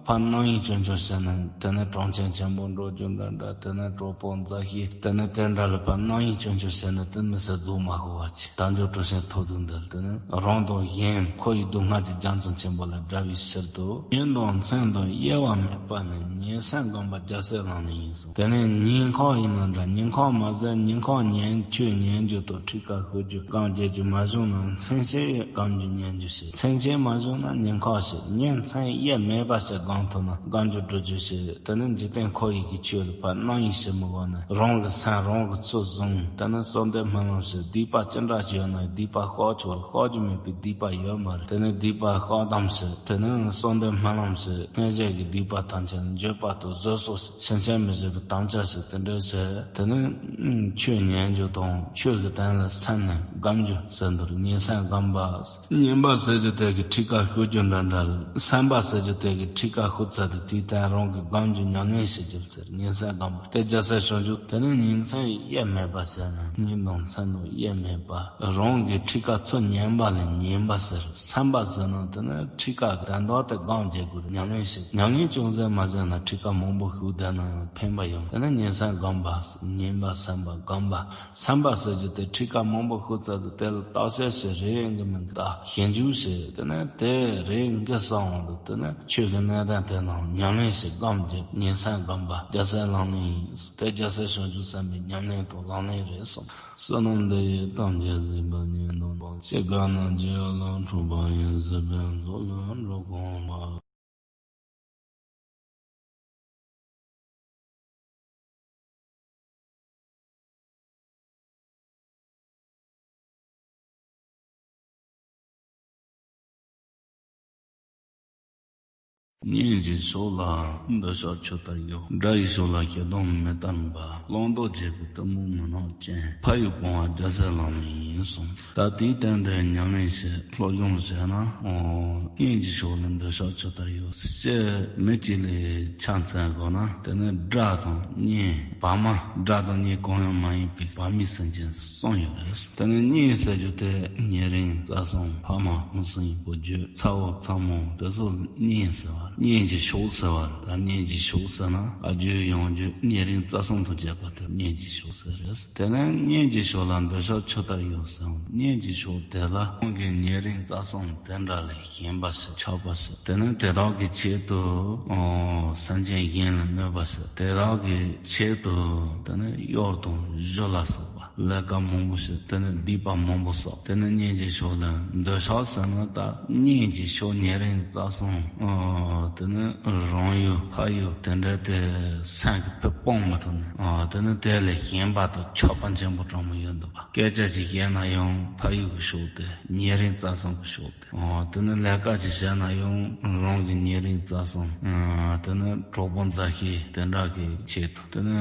ཕར་རྣམ་གཡེང་སྐྱོང་སྐྱོང་བྱས་ན་དེ་ནི་གྲོང་ཁྱེར་ཆེན་པོ་འགྲོ་རྒྱུ་འདྲ་འདྲ། དེ་ནི་གྲོགས་པོ་མཛའ་བཤེས་དེ་ནི་དེ་འདྲ་ལ་ཕར་རྣམ་གཡེང་སྐྱོང་སྐྱོང་བྱས་ན་དེ་མི་ཚེ་རྫོགས་མ་དགོས་པ་ཅིག་དལ་འབྱོར་གྲུ་གཟིངས་ཐོབ་དུས་འདི་ལ་དེ་ནི་རང་དང་གཞན་འཁོར་བའི་སྡུག་བསྔལ་གྱི་རྒྱ་མཚོ་ཆེན་པོ་ལས་བསྒྲལ་བའི་ཕྱིར་དུ་ཉིན་དང་མཚན་དང་དབྱེ་བ་མེད་པ་ནི་ཉིན་མཚན་སྒོམ་པ་རྒྱལ་སྲས་ལག་ལེན་ཡིན་གསུངས། དེ་ནས་ཉིན་ཁ་ཡིན་ན་འདྲ། ཉིན་ཁ་མ་ཟད་ཉིན་ཁ་ཉན་ཆོས་ཉན་རྒྱུ་དང་ཁྲིད་ཀ་ཤོད་རྒྱུ་སྒོམ་རྒྱག་རྒྱུ་མ་བྱུང་ན་མཚན་ཕྱེད་སྒོམ་རྒྱུ་ཉན་རྒྱུ་བྱེད། མཚན་ཕྱེད་མ་བྱུང་ན་ཉིན་ཁ་བྱེད། ཉིན་མཚན་དབྱེར་མེད་པ་ཞིག་སྒོམ་ཐུབ་ན་སྒོམ་རྒྱུ་སྒྲུབ་རྒྱུ་བྱེད། དེ་ནི་འཇིག་རྟེན་འཁོར་བའི་གི་ཆོས་ལ་ཕར་རྣམ་གཡེང་བྱེད་མི་དགོས་ནས་རང་གི་སེམས་རང་གིས་ཚུར་བཟུང་། དེ་ནི་གསོལ་འདེབས་སྨོན་ལམ་བྱེད། སྡིག་པ་ཅི་འདྲ་ཞིག་ཡོད་ན་སྡིག་པ་བཤགས་ཆོག་རེད། བཤགས་རྒྱུ་མེད་པའི་སྡིག་པ་ཡོད་མ་རེད། དེ་ནི་སྡིག་པ་བཤགས་སྡོམ་བྱེད། དེ་ནི་གསོལ་འདེབས་སྨོན་ལམ་བྱེད། སྔོན་བྱས་ཀྱི་སྡིག་པ་ཐམས་ཅད་འགྱོད་པ་དང་བཟོད་གསོལ་བྱེད། ཕྱིན་ཆད་མི་བྱེད་པའི་དམ་བཅའ་བྱེད། དེ་འདྲ་བྱས། དེ་ནི་ཆོས་ཉན་རྒྱུ་དང་ཆོས་ཀྱི་དོན་ལ་སེམས་ནས་སྒོམ་རྒྱུ་ཟེར་འདུག་ཉིན་མཚན་སྒོམ་པ། ཉན་པ་ཟེར་རྒྱུ་དེ་གི་ཁྲིད་ཀ་ཤོད་རྒྱུ་འདྲ་འདྲ། སེམས་པ་ཟེར་རྒྱུ་དེ་གི་ཁྲིད་ཀ་ཤོད་ཚར་དུས་དེའི་སྟེང་རང་གི་སྒོམ་རྒྱུ་ཉམས་ལེན་བྱེད་རྒྱུ་ཟེར། ཉིན་མཚན་སྒོམ་པ་དེ་རྒྱལ་སྲས་བྱང་ཆུབ། དེ་ནི་ཉིན་མཚན་དབྱེར་མེད་པ་ཟེར་ན་ཉིན་དང་མཚན་དང་དབྱེར་མེད་པ། རང་གི་ཁྲིད་ཀ་ཚུར་ཉན་པ་ལ་ཉན་པ་ཟེར། སེམས་པ་ཟེར་ན་དེ་ནི་ཁྲིད་ཀ་དོན་དག་དེ་སྒོམ་བྱེད་དགོས། ཉམས་ལེན་བྱེད། ཉམས་ལེན་ཅུང་ཟད་མ་བྱས་ན་ཁྲིད་ཀ་མང་པོ་ཤོད་བསྡད་ན་ཕན་པ་ཡོད། དེ་ནི་ཉིན་མཚན་སྒོམ་པ། ཉན་པ་སེམས་པ་སྒོམ་པ། སེམས་པ་ཟེར་རྒྱུ་དེ་ཁྲིད་ཀ་མང་པོ་ཤོད་ཚར་དུས་དེ་ལ་བརྟག་དཔྱད་བྱེད། རེ་འགའ་མིན་གྱི་ད་ཞིབ་འཇུག་བྱེད། དེ་ནས་དེ་རེ་འགའ་སོང་དུས་དེ་ནས་ཆོས་ཀྱི་གནད་དོན་དེ་རྣམས་ཉམས་ལེན་བྱེད། སྒོམ་རྒྱག་ཉིན་མཚན་སྒོམ་པ་རྒྱལ་སྲས་ལག་ལེན་ཡིན། དེ་རྒྱལ་སྲས་བྱང་ཆུབ་སེམས་དཔའི་ཉམས་ལེན་དང་ལག་ལེན་རེད་གསུངས། བསོད་ནམས་འདི་ཡིས་ཐམས་ཅད་གཟིགས་པ་ཉིད། སྟོང་པ་ཇི་སྐད་ན་ཇི་ཡང་ལ་འཁྲུལ་པ་ཡིས་བསིལ་བའི་མཚོ་ལས་འགྲོ་གང་བ། སྙིང་རྗེ་མཆོག་ལ་འདོད་ཆགས་ཆུ་ལྟར་གཡོ། དགྲ་ཡི་ཕྱོགས་ལ་ཞེ་སྡང་མེ་ལྟར་འབར། བླང་དོར་བྱེད་པའི་གཏི་མུག་མུན་ནག་ཅན། ཕ་ཡུལ་སྤོང་བ་རྒྱལ་སྲས་ལམ་ཡིན་གསུངས། ད་དེའི་སྟེང་དུ་ཉམས་ལེན་བྱེད། སློབ་སྦྱོང་བྱས་ན། ཨོ། སྙིང་རྗེ་མཆོག་ལ་འདོད་ཆགས་ཆུ་ལྟར་གཡོ། ཅེས་མི་གཅིག་ལ་ཆ་མཚོན་དགོས་ན། དེ་ནི་དགྲ་དང་གཉེན། བར་མ། དགྲ་དང་གཉེན་གང་ཡང་མ་ཡིན་པའི་བར་མའི་སེམས་ཅན་གསུམ་ཡོད་རེད། དེ་ནི་གཉེན་ཟེར་རྒྱུ་དེ་ཉེ་རིང་རྩ་གསུམ། ཕ་མ་ཁོང་གསུམ་ཡིན་པོ་བརྒྱུད། ཚ་བོ་ཚ་མོ་དེ་ཚོ་གཉེན་ཟེར་བ། གཉེན་གྱི་ཕྱོགས་ཟེར་བ་རེད། ད་གཉེན་གྱི་ཕྱོགས་ཟེར་ན་ཨ་རྒྱུད་ཡང་རྒྱུད་ཉེ་རིང་རྩ་གསུམ་དང་བཅས་པ་དེ་གཉེན་གྱི་ཕྱོགས་ཟེར་རེད། དེ་ནས་སྙིང་རྗེ་མཆོག་ལ་འདོད་ཆགས་ཆུ་ལྟར་གཡོ་ཟེར། སྙིང་རྗེ་མཆོག་དེ་ལ་ཁོང་གི་ཉེ་རིང་རྩ་གསུམ་དེ་འདྲ་ལས་ཞེན་པ་ཞིག་ཆགས་པ་ཞིག་དེ་ནས་དེ་དག་གི་ཆེད་དུ་ཨོ་སེམས་ཅན་གཞན་ལ་གནོད་པ་ཞིག་དེ་དག་གི་ཆེད་དུ་དེ་ནས་གཡོག་དང་གཞུ་ལ་སོགས་པ་ལས་ཀ་མང་པོ་ཞིག་དེ་ནས་སྡིག་པ་མང་པོ་བསགས། དེ་ནས་སྙིང་རྗེ་མཆོག་ལ་འདོད་ཆགས་ཟེར་ན་ད་སྙིང་རྗེ་མཆོག་ཉེ་རིང་རྩ་གསུམ་ཨོ་དེ་ནས་རང་ཡུལ་ཕ་ཡུལ་དེ་འདྲ་དེ་སེམས་ཀྱི་ཕུད་སྤོང་མི་ཐུབ་ནས། ཨ། དེ་ནི་དེ་ལས་ཞེན་པ་དང་ཆགས་པ་ཆེན་པོ་དྲང་མོ་ཡོད་འདུག་པ། སྐད་ཆ་ཅིག་བཤད་ན་ཡང་ཕ་ཡུལ་གྱི་ཕྱོགས་དེ། ཉེ་རིང་རྩ་གསུམ་གྱི་ཕྱོགས་དེ། ཨ། དེ་ནི་ལས་ཀ་ཅིག་བྱས་ན་ཡང་རང་གི་ཉེ་རིང་རྩ་གསུམ། ཨ། དེ་ནི་གྲོགས་པོ་མཛའ་བཤེས་དེ་འདྲ་གི་ཆེད་དུ། དེ་ནི་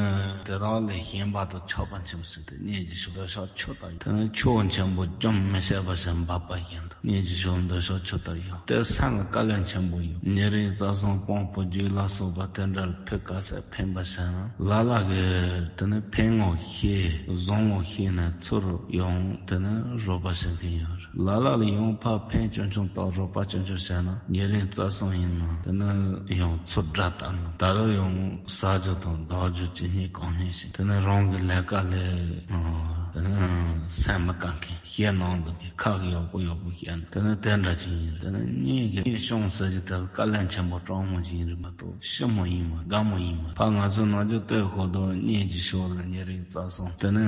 དེ་དག་ལས་ཞེན་པ་དང་ཆགས་པ་ཆེན་པོ་ཟེར་ཏེ་སྙིང་རྗེ་མཆོག་འདོད་ཆགས་ཆུ་ལྟར། དེ་ནི་ཆུ་ཆེན་པོ་རྒྱུན་མི་ཆད་པ་ཞིག་འབབ་པ་བཞིན་དུ། སྙིང་རྗེ་མཆོག་འདོད་ཆགས་ཆུ་ལྟར་གཡོ། དེ་སེམས་ལ་དཀའ་ལས་ཆེན་པོ་ཡོད། ཉེ་རིང་རྩ་གསུམ་སྤོང་བུ་རྒྱུད་ལ་སོགས་པ་དེ་འདྲར་ཕུད་དཀའ་སེ་ཕན་པ་བྱས་ན། ལ་ལ་གིས་དེ་ནི་ཕན་ངོ་ཤེས། བཟང་ངོ་ཤེས་ནས་ཚུར་ཡང་དེ་ནི་རོགས་པ་བྱེད་མཁན་ཡོད་རེད། ལ་ལ་ལ་ཡང་ཕར་ཕན་ཆུང་ཆུང་དང་རོགས་པ་ཆུང་ཆུང་བྱས་ན། ཉེ་རིང་རྩ་གསུམ་ཡིན་ན་དེ་ནི་ཡང་ཚུར་དགྲ་བཏགས་ནས། ད་དུང་ཡང་ཟ་རྒྱུ་དང་འདག་རྒྱུ་ཇི་སྙེད་གང་སྙེད་ཅིག་དེ་ནི་རང་གི་ལས་ཀ་ལས་དེ་ནི་སེམས་མི་དཀའ་མཁན། ཞེད་སྣང་འདུག་གི། ཁ་གི་ཡག་པོ་ཡག་པོ་བཤད་ན་དེ་ནི་དེ་འདྲ་ཅིག་ཡིན། དེ་ནི་སྙིང་གི་སྐྱོན་ཟེར་གྱི་དེ་ལ་དཀའ་ལས་ཆེན་པོ་དྲང་མོ་ཅིག་ཡིན་རེད་མ་གཏོགས་ཞི་མོ་ཡིན་མ་དགའ་མོ་ཡིན་མ། ཕ་ང་ཚོ་ནང་ཆོས་ལྟོས་ཤོག་དང་སྙིང་རྗེ་མཆོག་ལ་ཉེ་རིང་རྩ་གསུམ་དེ་ནི་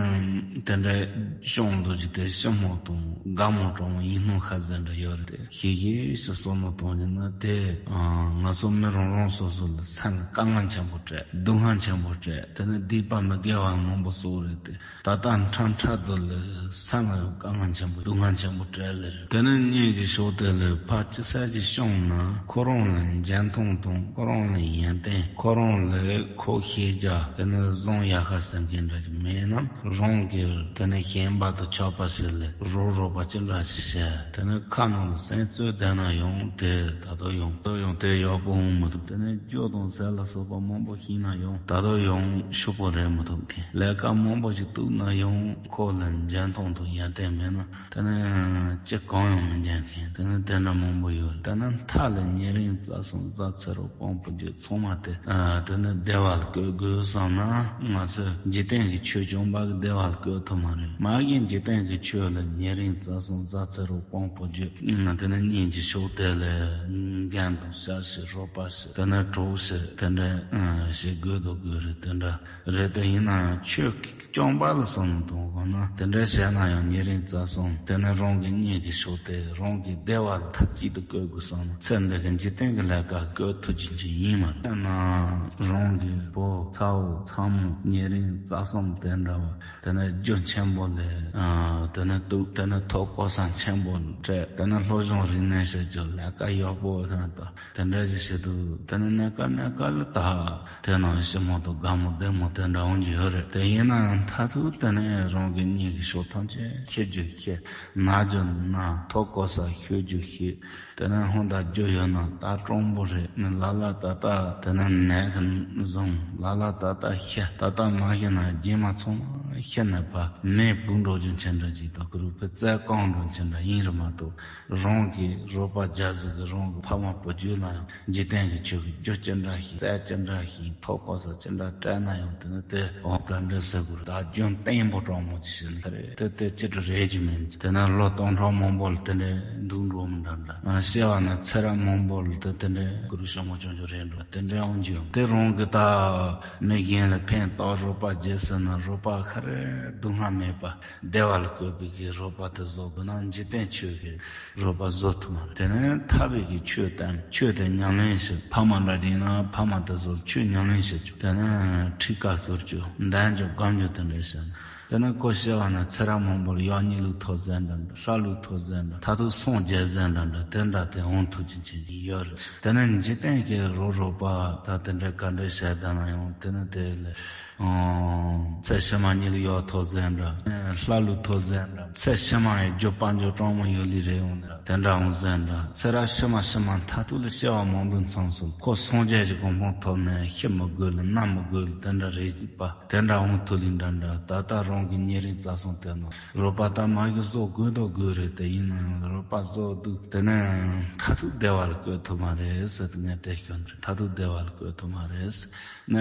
དེ་འདྲའི་སྐྱོན་འདུག་གི། དེ་ཞི་མོ་དང་དགའ་མོ་དྲང་མོ་ཡིན་སྣང་ཤ་ཟེར་འདྲ་ཡོད་རེད། དེ་ཞིབ་ཞིབ་ཞིག་བསམ་བློ་གཏོང་རྒྱུ་ན་དེ་ང་ཚོ་མི་རང་རང་སོ་སོ་ལ་སེམས་ལ་དཀའ་ངལ་ཆེན་པོ་སྤྲད། སྡུག་བསྔལ་ཆེན་པོ་སྤྲད། དེ་ནི་སྡིག་པ་མི་དགེ་བ་མང་པོ་བསགས་རེད་དེ། ད་ལྟ་འཕྲལ་འཕྲལ་དུ་ལ་སེམས་ལ་དཀའ་ངལ་ཆེན་པོ་སྡུག་བསྔལ་ཆེན་པོ་སྤྲད་ལེ་རེད། དེ་ནི་སྙིང་རྗེ་མཆོག་དེ་ལ་ཕར་ཅི་ཟེར་གྱི་བྱུང་ན། ཁོ་རང་ལ་འཇོན་ཐང་དང་ཁོ་རང་ལ་ཡོན་ཏན། ཁོ་རང་ལ་ཁོ་ཤེས་རྒྱ་དེ་ནི་བཟང་ཡག་ཤ་ཟེར་མཁན་འདྲ་ཅིག་མེད་ན། རང་གི་དེ་ནི་ཞེན་པ་དང་ཆགས་པ་ཞིག་ལས་རོགས་རོགས་པ་ཅི་འདྲ་ཞིག་བྱས། དེ་ནི་ཁ་ནང་ལ་སེམས་རྩོད་བསྡད་ན་ཡང་དེ་ད་དུང་ཡང་ད་ཡང་དེ་ཡག་པོ་འོང་མི་ཐུབ། དེ་ནི་རྒྱུ་དང་ཟས་ལ་སོགས་པ་མང་པོ་ཤེས་ན་ཡང་ད་དུང་ཡང་ཕྱུག་པོ་རེད་མི་ཐུབ་མཁན། ལས་ཀ་མང་པོ་ཞིག་བཏུབ་ན་ཡང་ཁོ་ལ་འཇོན་ཐང་དང་ཡོན་ཏན་མེད་ན། དེ་ནི་ཅི་གང་ཡང་མི་འཇོན་མཁན། དེ་ནི་དེ་འདྲ་མང་པོ་ཡོད། དེ་ནི་མཐའ་ལ་ཉེ་རིང་རྩ་གསུམ་གཟའ་ཚེ་རོགས་སྤོང་བུ་རྒྱུད་ཚང་མ་དེ། ཨ། དེ་ནི་བདེ་བ་ལ་བཀོད་དགོས་བསམ་ན། ང་ཚོས་འཇིག་རྟེན་གྱི་ཆོས་བྱུང་བ་གི་བདེ་བ་ལ་བཀོད་ཐུབ་མ་རེད། མ་གཞི་འཇིག་རྟེན་གྱི་ཆོས་ལ་ཉེ་རིང་རྩ་གསུམ་གཟའ་ཚེ་རོགས་སྤོང་བུ་རྒྱུད། དེ་ནི་སྙིང་རྗེ་མཆོག་དེ་ལ་འགན་དང་བཞག་ཞིག་རོགས་པ་ཞིག་དེ་ནི་གྲོགས་ཞིག་དེ་འདྲ་ཞིག་དགོས་དང་དགོས་རེད། དེ་འདྲ་རེད། དེ་ཡིན་ན་ཡང་ཆོས་ཀྱི་སྐྱོན་པ་ལ་བསམ་བློ་གཏོང་དགོས་ན། དེ་འདྲ་བྱས་ན་ཡང་ཉེ་རིང་རྩ་གསུམ་དེ་ནི་རང་གི་སྙིང་གི་ཕྱོགས་དེ་རང་གི་བདེ་བ་ལ་མཐའ་གཅིག་ཏུ་བཀོད་དགོས་བསམ་ན། ཚེ་འདི་གི་འཇིག་རྟེན་གྱི་ལས་ཀ་བཀོད་ཐུབ་རྒྱུ་ཅིག་ཡིན་མ་རེད། དཔེར་ན་རང་གི་བུ་ཚ་བོ་ཚ་མོ་ཉེ་རིང་རྩ་གསུམ་དེ་འདྲ་བ་དེ་ནི་རྒྱུ་ཆེན་པོ་ལས། ཨ། དེ་ནི་སྡུག་དེ་ནི་ཐོབ་གོ་ས་ཆེན་པོ་སྤྲད། དེ་ནི་སློབ་སྦྱོང་རིག་གནས་ཞིག་བཅུག་ལས་ཀ་ཡག་པོ་ཐོན་ཏོ། དེ་འདྲ་ཞིག་བྱེད་དུས་དེ་ནི་གནས་སྐབས་གནས་སྐབས་ལ་ད་དེ་ནང་ཞི་མོ་དང་དགའ་མོ་བདེ་མོ་དེ་འདྲ་འོང་རྒྱུ་ཡོད་རེད། དེ་ཡིན་ན་ཡང་མཐར་ཐུག་དེ་ནི་རང་གི་སྙིང་གི་ཕྱོགས་ཐམས་ཅད་ཤེས་རྒྱུ་ཤེས། ན་རྒྱུ་ན། ཐོབ་གོ་ས་ཤོད་རྒྱུ་ཤེས། དེ་ནི་ཧོན་ད་རྒྱུ་ཡོད་ན་ད་དྲང་པོ་རེད། ནི་ལ་ལ་ད་ད་དེ་ནི་ནད་ཀྱིས་བཟུང་། ལ་ལ་ད་ད་ཤི། ད་ད་མ་ཤི་ན་རྗེས་མ་ཚང་མ་ཤི་ནས་ཕར་མེ་བུད་འགྲོ་རྒྱུ་ཅན་འདྲ་ཅིག་དང་། གུ་རུ་ཕུ་རྩལ་གང་འགྲོ་ཅན་འདྲ་ཡིན་རེད་མ་གཏོགས། རང་གི་རོགས་པ་རྒྱ་ཟིག་གི་རང་གི་ཕ་མ་བུ་རྒྱུད་ལ་ཡང་འཇིག་རྟེན་གྱི་ཆོས་ཀྱི་རྒྱུ་ཅི་འདྲ་ཞིག་རྩལ་ཅི་འདྲ་ཞིག་ཐོབ་གོ་ས་ཅི་འདྲ་སྤྲད་ན་ཡང་དེ་ནི་དེ་འོང་ག་འདྲ་ཟེར་དགོས་རེད། ད་རྒྱུན་བརྟན་པོ་དྲང་མོ་ཅིག་བྱས་ན་རེད། དེ་དེ་ཅི་འདྲ་རེད་ཀྱི་མིན། དེ་ན་ལོ་སྟོང་ཕྲག་མང་པོ་ལ་དེ་འདྲའི་འདུག་འགྲོ་མི་འདྲ་འདྲ། ཨ། བཤད་པ་ན་ཚེ་རབས་མང་པོ་ལ་དེ་དེ་འདྲའི་གུ་རུ་ཞི་མོ་ཆུང་ཆུང་རེད་འགྲོ། དེ་འདྲའི་འོང་རྒྱུ་ཡོང་། དེ་རང་གི་ད་མི་གཞན་ལ་ཕན་ཐོགས་རོགས་པ་བྱེད་ཟེར་ན་རོགས་པ་ག་རེ་སྡུག་བསྔལ་མེད་པ། བདེ་བ་ལ་བཀོད་པའི་གི་རོགས་པ་དེ་བཟོ་དགོས་ན་འཇིག་རྟེན་ཆོས་ཀྱི་རོགས་པ་བཟོ་ཐུབ་མ་རེད། དེ་ནས་ཐར་པའི་གི་ཆོས་དང་ཆོས་དེ་ཉམས་ལེན་བྱེད། ཕ་མ་འདྲ་ཅིག་ཡིན་ན་ཕ་མ་དེ་ཚོར་ཆོས་ཉམས་ལེན་བྱེད་རྒྱུ། དེ་ནས་ཁྲིད་བཀའ་ཞུ་རྒྱུ། འདན་རྒྱུ་སྒོམ་རྒྱུ་དེ་འདྲ་བྱས་ན། དེ་ནས་ཁོ་སྐྱེ་བ་ན་ཚེ་རབས་མང་པོར་ཡང་གཉིས་ལུགས་ཐོབ་ཟེར་འདྲ་འདྲ། ལྷ་ལུགས་ཐོབ་ཟེར་འདྲ། མཐར་ཐུག་སངས་རྒྱས་ཟེར་འདྲ་འདྲ། དེ་འདྲ་དེ་འོང་ཐུབ་ཀྱི་ཆེད་ཀྱི་ཡོད་རེད། དེ་ནས་འཇིག་རྟེན་གྱི་རོ་རོ་པ། ད་དེ་འདྲ་ག་འདྲ་བྱས་བསྡད་ན་ཡང་དེ་ནས་དེ་ལས། ཨོ། ཚེ་ཕྱི་མ་གཉིས་ལུགས་ཡོད་ཐོབ་ཟེར་འདྲ། ལྷ་ལུགས་ཐོབ་ཟེར་འདྲ། ཚེ་ཕྱི་མ་ཡི་རྒྱུ་དཔལ་འབྱོར་གྲོང་མོ་ཡོད་ལི་རེ་ཡོང་འདྲ། དེ་འདྲ་འོང་ཟེར་འདྲ། ཚེ་རབས་ཕྱི་མ་ཕྱི་མ་མཐར་ཐུག་ལ་སྐྱེ་བ་མང་པོ་མཚམས་སུ་ཁོ་སངས་རྒྱས་ཀྱི་གོ་འཕང་ཐོབ་ནས་ཤི་མི་དགོས་ལ་ན་མི་དགོས་ལ་དེ་འདྲ་རེད་པ། དེ་འདྲ་འོང་ཐུབ་ལི་འདྲ་འདྲ། ད་ལྟ་རང་གི་ཉེ་རིང་རྩ་གསུམ་དེ་ནང་རོ་པ་ད་མ་གི་བཟོ་དགོས་དོ་དགོས་རེད། དེ་ཡིན་ན་ཡང་རོ་པ་བཟོ་འདུག་དེ་ནས་མཐར་ཐུག་བདེ་བ་ལ་བཀོད་ཐུབ་མ་རེད་ཟེར་དུ་ངས་དེ་སྐྱོན་རེད། མཐར་ཐུག་བདེ་བ་ལ་བཀོད་ཐུབ་མ་རེད། གནས་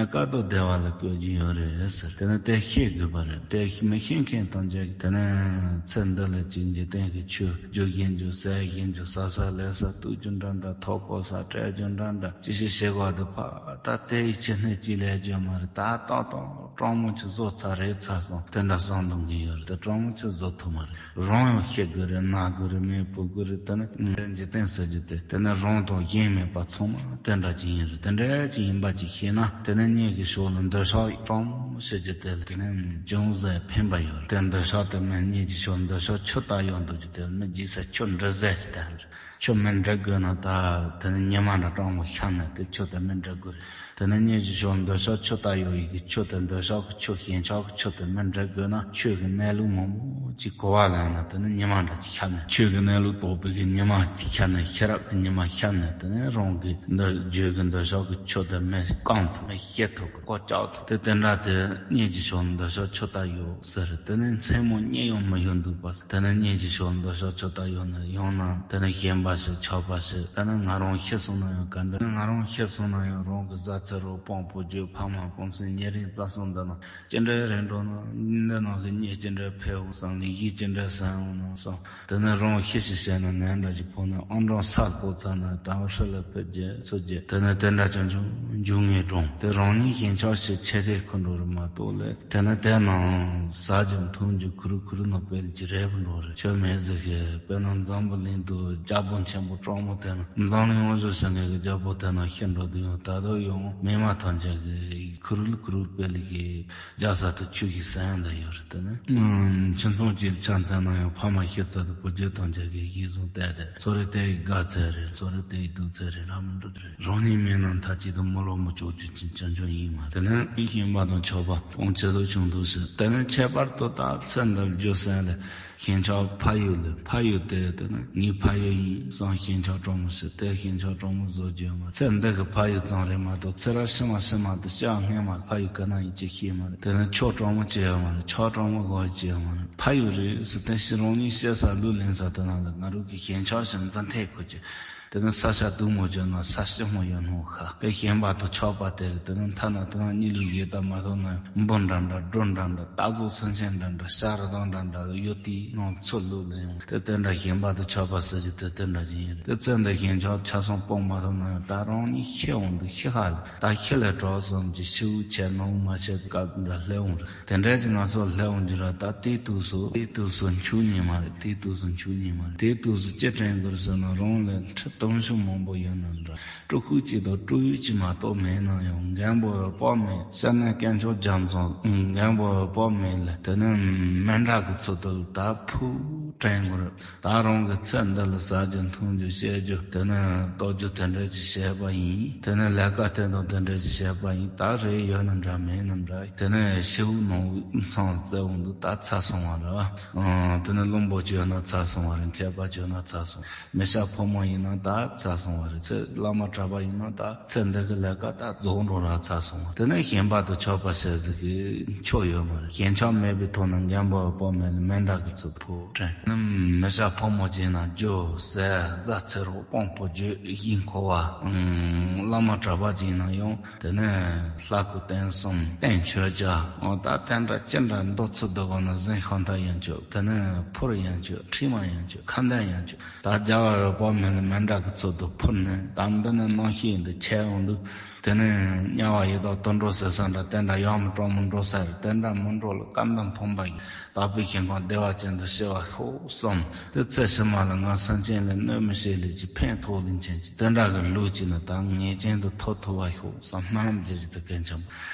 སྐབས་དུ་བདེ་བ་ལ་བཀོད་རྒྱུ་ཡོད་རེད་ཟེར། དེ་ནས་དེ་ཤེས་དགོས་པ་རེད། དེ་མི་ཤེས་མཁན་ཐམས་ཅད་ཀྱིས་དེ་ནས་ཚེ་འདི་ལ་ཅིག་འཇིག་རྟེན་གྱི་ཆོས་རྒྱུ་བཞིན་རྒྱུ་ཟས་བཞིན་རྒྱུ་ཟ་ས་ལས་ས་བཏུག་རྒྱུ་འདྲ་འདྲ། ཐོབ་གོ་ས་སྤྲད་རྒྱུ་འདྲ་འདྲ། ཅི་ཞིག་བྱེད་དགོས་འདུག་ཕ་ད་དེ་ཡི་ཕྱི་སྣོད་ཅིག་ལས་རྒྱུ་མ་རེད། ད་ཏག་ཏག་གྲོགས་མོ་ཆུ་བཟོ་ཚར་རེད་ཚར་སོང་དེ་འདྲ་བསམ་འདུག་གི་ཡོད་རེད། དེ་གྲོགས་མོ་ཆུ་བཟོ་ཐུབ་མ་རེད། རང་ཡང་ཤི་དགོས་རེད། ན་དགོས་རེད། མི་བུ་དགོས་རེད། དེ་ནི་འཇིག་རྟེན་ཟེར་རྒྱུ་དེ་དེ་ནི་རང་དང་གཞན་མེད་པ་ཚང་མ་དེ་འདྲ་ཅིག་ཡིན་རེད། དེ་འདྲ་ཅིག་ཡིན་པ་ཅིག་ཤེས་ན་དེ་ནི་གཉིད་ཀྱི་ཕྱོགས་ལ་འདོད་ཆགས་སྤྲང་ཟེར་རྒྱུ་དེ་ལ་དེ་ནི་ཅུང་ཟད་ཕན་པ་ཡོད་རེད། དེ་འདོད་ཆགས་དེ་མི་གཉིད་ཀྱི་ཕྱོགས་འདོད་ཆགས་ཆུ་ལྟར་ཡོད་འདུག་རྒྱུ་དེ་ལ་མི་རྗེས་ས་ཆུ་འདྲི་ཟས་ཅིག་དེ་རེད། ཆུ་མི་འདྲི་དགོས་ན་ད་དེ་ནི་ཉི་མ་འདྲ་སྤྲང་མོ་ཤར་ནས་དེ་ཆུ་དེ་མི་འདྲི་དགོས་རེད། དེ་ནས་གཉིད་ཀྱི་ཕྱོགས་འདོད་ཆགས་ཆུ་ལྟར་ཡོད་ཡི་གི་ཆུ་དེ་འདོད་ཆགས་ཀྱི་ཆུ་ཞེན་ཆགས་ཀྱི་ཆུ་དེ་མི་འདྲི་དགོས་ན་ཆོས་ཀྱི་གནས་ལུགས་མང་པོ་ཅིག་གོ་བ་ལེན་ན་དེ་ནི་ཉི་མ་འདྲ་ཅིག་ཤར་ནས་ཆོས་ཀྱི་གནས་ལུགས་རྟོགས་པའི་གི་ཉི་མ་ཅིག་ཤར་ནས་ཤེས་རབ་ཀྱི་ཉི་མ་ཤར་ནས་དེ་ནས་རང་གི་འདོད་བརྗོད་ཀྱི་འདོད་ཆགས་ཀྱི་ཆུ་དེ་མི་བསྐམ་ཐུབ་མི་ཤེས་ཐུབ་གི་སྐོར་བཅག་ཐུབ་དེ་དེ་འདྲ་དེ་གཉིད་ཀྱི་ཕྱོགས་འདོད་ཆགས་ཆུ་ལྟར་ཡོད་ཟེར། དེ་ནས་མཚན་མོ་གཉིད་ཡང་མི་ཡོང་འདུག་པ། དེ་ནས་གཉིད་ཀྱི་ཕྱོགས་འདོད་ཆགས་ཆུ་ལྟར་ཡོད་ན་ཡོང་ན་དེ་ནས་ཞེན་པ་ཞིག་ཆགས་པ་ཞིག་དེ་ནས་ང་རང་ཤི་སོང་ན་ཡང་ག་འདྲ། ང་རང་ཤི་སོང་ན་ཡང་རང་གི་བཟའ་ཚེ་རོགས་སྤོང་བུ་རྒྱུད་ཕ་མ་སྤུན་སྲིང་ཉེ་རིང་རྩ་གསུམ་འདི་ནང་ཅི་འདྲའི་རིང་འགྲོ་ན་འདི་ནང་གི་གཉིད་ཅི་འདྲའི་ཕེབས་འོང་བསམ་ལས་གཞས་ཅི་འདྲའི་ཟ་འོང་ན་བསམ། དེ་ནས་རང་ཤི་ཞིག་བྱས་ན་ནད་འདྲ་ཞིག་ཕོག་ན་ཨང་གྲངས་ས་ཕོག་ཚར་ན་ད་ཧྲི་ལ་ཕེབས་རྒྱུ་ཚུར་རྒྱུ་དེ་ནས་དེ་འདྲ་ཅང་ཅང་འབྱུང་ངེས་འགྲོ། དེ་རང་ཉིད་ཞེན་ཆགས་ཤིག་ཆེ་དེ་ཁོ་འགྲོ་རུ་མ་གཏོགས་ལས། དེ་ནས་དེ་ནང་ཟ་རྒྱུ་འཐུང་རྒྱུ་ཁུ་རུ་ཁུ་རུ་ནང་སྤེལ་གྱི་རེད་པ་འགྲོ་རེད། ཁྱོད་མེད་ཟེར་གི་དཔེར་ན་འཛམ་བུ་གླིང་དུ་རྒྱལ་པོ་ཆེན་པོ་གྲོགས་མོ་དེ་ནང་འཛམ་གླིང་དབང་ཕྱུག་ཞིང་གི་རྒྱལ་པོ་དེ་ནང་ཤི་འགྲོ་དུས་ཡང་ད་དུང་ཡང་མི་མ་ཐམས་ཅད་ཀྱི་ཁུ་རུ་ཁུ་རུ་སྤེལ་གྱི་རྒྱ་ས་དུ་ཆུ་གི་ཟན་འདི་ཡོད་རེད། དེ་ནི་ཁྱིམ་ཚང་གཅིག་ལ་ཆ་མཚོན་ན་ཡང་ཕ་མ་ཤི་ཚར་དུས་བུ་རྒྱུད་ཐམས་ཅད་ཀྱི་གཞིས་བཟུང་བལྟས་ཏེ་ཚོ་རེ་དེ་ཡི་དགའ་ཚལ་རེད། ཚོ་རེ་དེ་ཡི་སྡུག་ཚལ་རེད། རང་མི་འགྲོ་རེད། རང་ཉིད་མེད་ན་མཐའ་གཅིག་ཏུ་མི་ལོག་མི་ལྕོགས་རྒྱུ་ཅིག་ཅང་ཅང་ཡིན་མ་རེད། དེ་ནས་ཤེས་པ་དང་ཆགས་པ་སྤོང་ཆེད་དུ་བྱུང་འདུག་ཟེར། དེ་ནས་ཁྱད་པར་དུ་ད་ཚེ་འདིར་རྒྱུ་སྲན་ལས་ཞེན་ཆགས་ཕ་ཡུལ་ལས། ཕ་ཡུལ་དེ་དེ་ནི་ངའི་ཕ་ཡུལ་ཡིན་བསམ་ཞེན་ཆགས་གྲོགས་མོ་ཟེར་དེ་ཞེན་ཆགས་གྲོགས་མོ་བཟོ་རྒྱུ་ཡོད་མ་རེད། ཚེ་འདི་གི་ཕ་ཡུལ་ཙམ་རེད་མ་གཏོགས་ཚེ་རབས་ཕྱི་མ་ཕྱི་མ་དུ་སྐྱེ་བ་སྔོན་མ་ཕ་ཡུལ་ག་ན་ཡིན་ཅི་ཤེས་མ་རེད། དེ་ནི་ཆོས་གྲོགས་མོ་ཅི་ཡོད་མ་རེད། ཆོས་གྲོགས་མོ་གོ་ཅི་ཡོད་མ་རེད། ཕ་ཡུལ་རེད་ཟེར་དེ་ཕྱི་རང་ཉིད་སྐྱེ་ས་ལུས་ལེན་ས་དེ་ན་ལ་ང་རང་གི་ཞེན་ཆགས་ཤིག་འཛིན་ཐེབས་ཁོ་ཅི། དེ་ནི་ས་ཆ་སྡུག་མོ་བྱུང་ན་ས་སྐྱིད་མོ་ཡོད་ནོ་ཁ། དཔེ་ཞེན་པ་དང་ཆགས་པ་དེ་རེད། དེ་ནི་ཐ་ན་དེ་ན་གཉིད་ལུག་ཡོད་ད་མ་ཐོབ་ན་འབུ་འདྲ་འདྲ་སྦྲུལ་འདྲ་འདྲ་སྟག་གཟིག་སེང་ཆེན་འདྲ་འདྲ་ཤ་རི་དྭགས་འདྲ་འདྲ་ཡོད་དེའི་ནང་ཚུར་ལུག་ལ་ཡོང་དེ་དེ་འདྲ་ཞེན་པ་དང་ཆགས་པ་ཟེར་གྱི་དེ་དེ་འདྲ་ཅིག་ཡིན་རེད། དེ་ཚེ་འདི་ཞེན་ཆགས་ཆ་ཚང་སྤོང་མ་ཐུབ་ན་ཡང་ད་རང་ཉིད་ཤི་འོང་དུས་ཤི་ཧ་ལ་ད་ཤི་ལས་གྲོགས་བསམ་གྱི་ཤི་བོ་ཆད་ནོ་མ་ཆད་སྐབས་འདྲ་སླེབས་འོང་རེད། དེ་འདྲའི་ཅིག་ང་ཚོ་སླེབས་འོང་རྒྱུ་ར་ད་དེའི་དུས་སུ་དེའི་དུས་སུ་འཆུག་ཉེ་མ་རེད། དེའི་དུས་སུ་འཆུག་ཉེ་མ་རེད། དེའི་དུས་སུ་ཅི་དྲན་དགོས་ཟེར་ན་རང་ལས་ཁྲི་སྟོང་ཤུགས་མང་པོ་ཡོད་ན་འདྲ། སྤྲུལ་སྐུ་གཅིག་དང་སྤྲུལ་ཡུལ་གཅིག་མ་གཏོགས་མེད་ན་ཡང་མགོན་པོའི་དཔག་མེད་ཤར་ནས་དཀོན་མཆོག་རྒྱ་མཚོ་མགོན་པོའི་དཔག་མེད་ལས་དེ་ནས་མཎྜལ་གྱི་ཚུལ་དུ་ད་ཕུལ་དྲན་དགོས་རེད། ད་རང་གི་ཚེ་འདི་ལ་ཟ་རྒྱུ་འཐུང་རྒྱུ་བཤད་རྒྱུ་དེ་ནས་ལྟོགས་རྒྱུ་དེ་འདྲ་ཅིག་བྱས་པ་ཡིན། དེ་ནས་ལས་ཀ་དེ་དང་དེ་འདྲ་ཅིག་བྱས་པ་ཡིན། ད་རེས་ཡོད་ན་འདྲ་མེད་ན་འདྲ། དེ་ནས་ཤི་བོ་ནང་མཚང་བཙལ་འོང་དུས་ད་ཚར་སོང་བ་རེད་བ། དེ་ནས་བློན་པོ་བྱོས་ན་ཚར་སོང་བ་རེད། མཁས་པ་བྱོས་ན་ཚར་སོང་། མི་སྐྱ་ཕོ་མོ་ཡིན་ན་ད་ཚར་སོང་བ་རེད། ཚེ་བླ་མ་གྲྭ་པ་ཡིན་ན་ད་ཚེ་འདི་གི་ལས་ཀ་ད་རྫོགས་འགྲོ་ར་ཚར་སོང་བ། དེ་ནས་ཞེན་པ་དང་ཆགས་པ་ཟེར་ཟིག་གི་ཆོ་ཡོད་མ་རེད། ཞེན་ཆགས་མེད་པའི་ཐོག་ནས་མགོན་པོའི་དཔག་མེད་ལ་མཎྜལ་གྱི་ཚུལ་ཕུལ་དྲན། མི་སྐྱ་ཕོ་མོ་ཅིག་ན་རྒྱུ་ཟས་བཟའ་ཚེ་རོགས་སྤོང་བུ་རྒྱུད་ཡིན་ཁོ་བ། བླ་མ་གྲྭ་པ་ཅིག་ན་ཡང་དེ་ནས་ལྷ་སྐུ་རྟེན་གསུམ་རྟེན་མཆོད་བྱ། འོ་ད་དེ་འདྲ་ཅི་འདྲ་འདུག་ཚུལ་འདུག་གོ་ན་གཟན་ཤིང་རྟ་ཡང་མཆོད། དེ་ནས་ཕུར་ཡང་མཆོད། ཁྲི་མ་ཡང་མཆོད། ཁ་འདོན་ཡང་མཆོད། ད་རྒྱལ་བ་དཔག་མེད་ལ་མཎྜལ་གྱི་ཚུལ་དུ་ཕུལ་ནས་ད་འདི་ནས་གནང་ཤེས་འདི་ཆད་འོང་འདུག་དེ་ནས་དམྱལ་བ་ཡི་དྭགས་དུད་འགྲོ་ཟེར་ས་འདྲ་དེ་འདྲ་ཡག་མོ་སྤྲང་མོ་འགྲོ་ས་རེད། དེ་འདྲ་མི་འགྲོ་ལ་སྐལ་ལྡན་ཕོངས་པ་ཡིས་དག་པའི་ཞིང་ཁམས་བདེ་བ་ཅན་དུ་སྐྱེ་བར་ཤོག་བསམ། དེ་ཚེ་ཕྱི་མ་ལ་ང་སེམས་ཅན་ལ་གནོད་མི་བྱེད་ལས་ཀྱི་ཕན་ཐོགས་ལས་ཅན་གྱི་དེ་འདྲ་གི་ལུགས་ཀྱི་ནི་ད་ངེས་ཅན་དུ་ཐོབ་ཐུབ་པར་ཤོག་བསམ་སྨོན་ལམ་བརྒྱབ་ཀྱི་དེ་གན་འཆམ།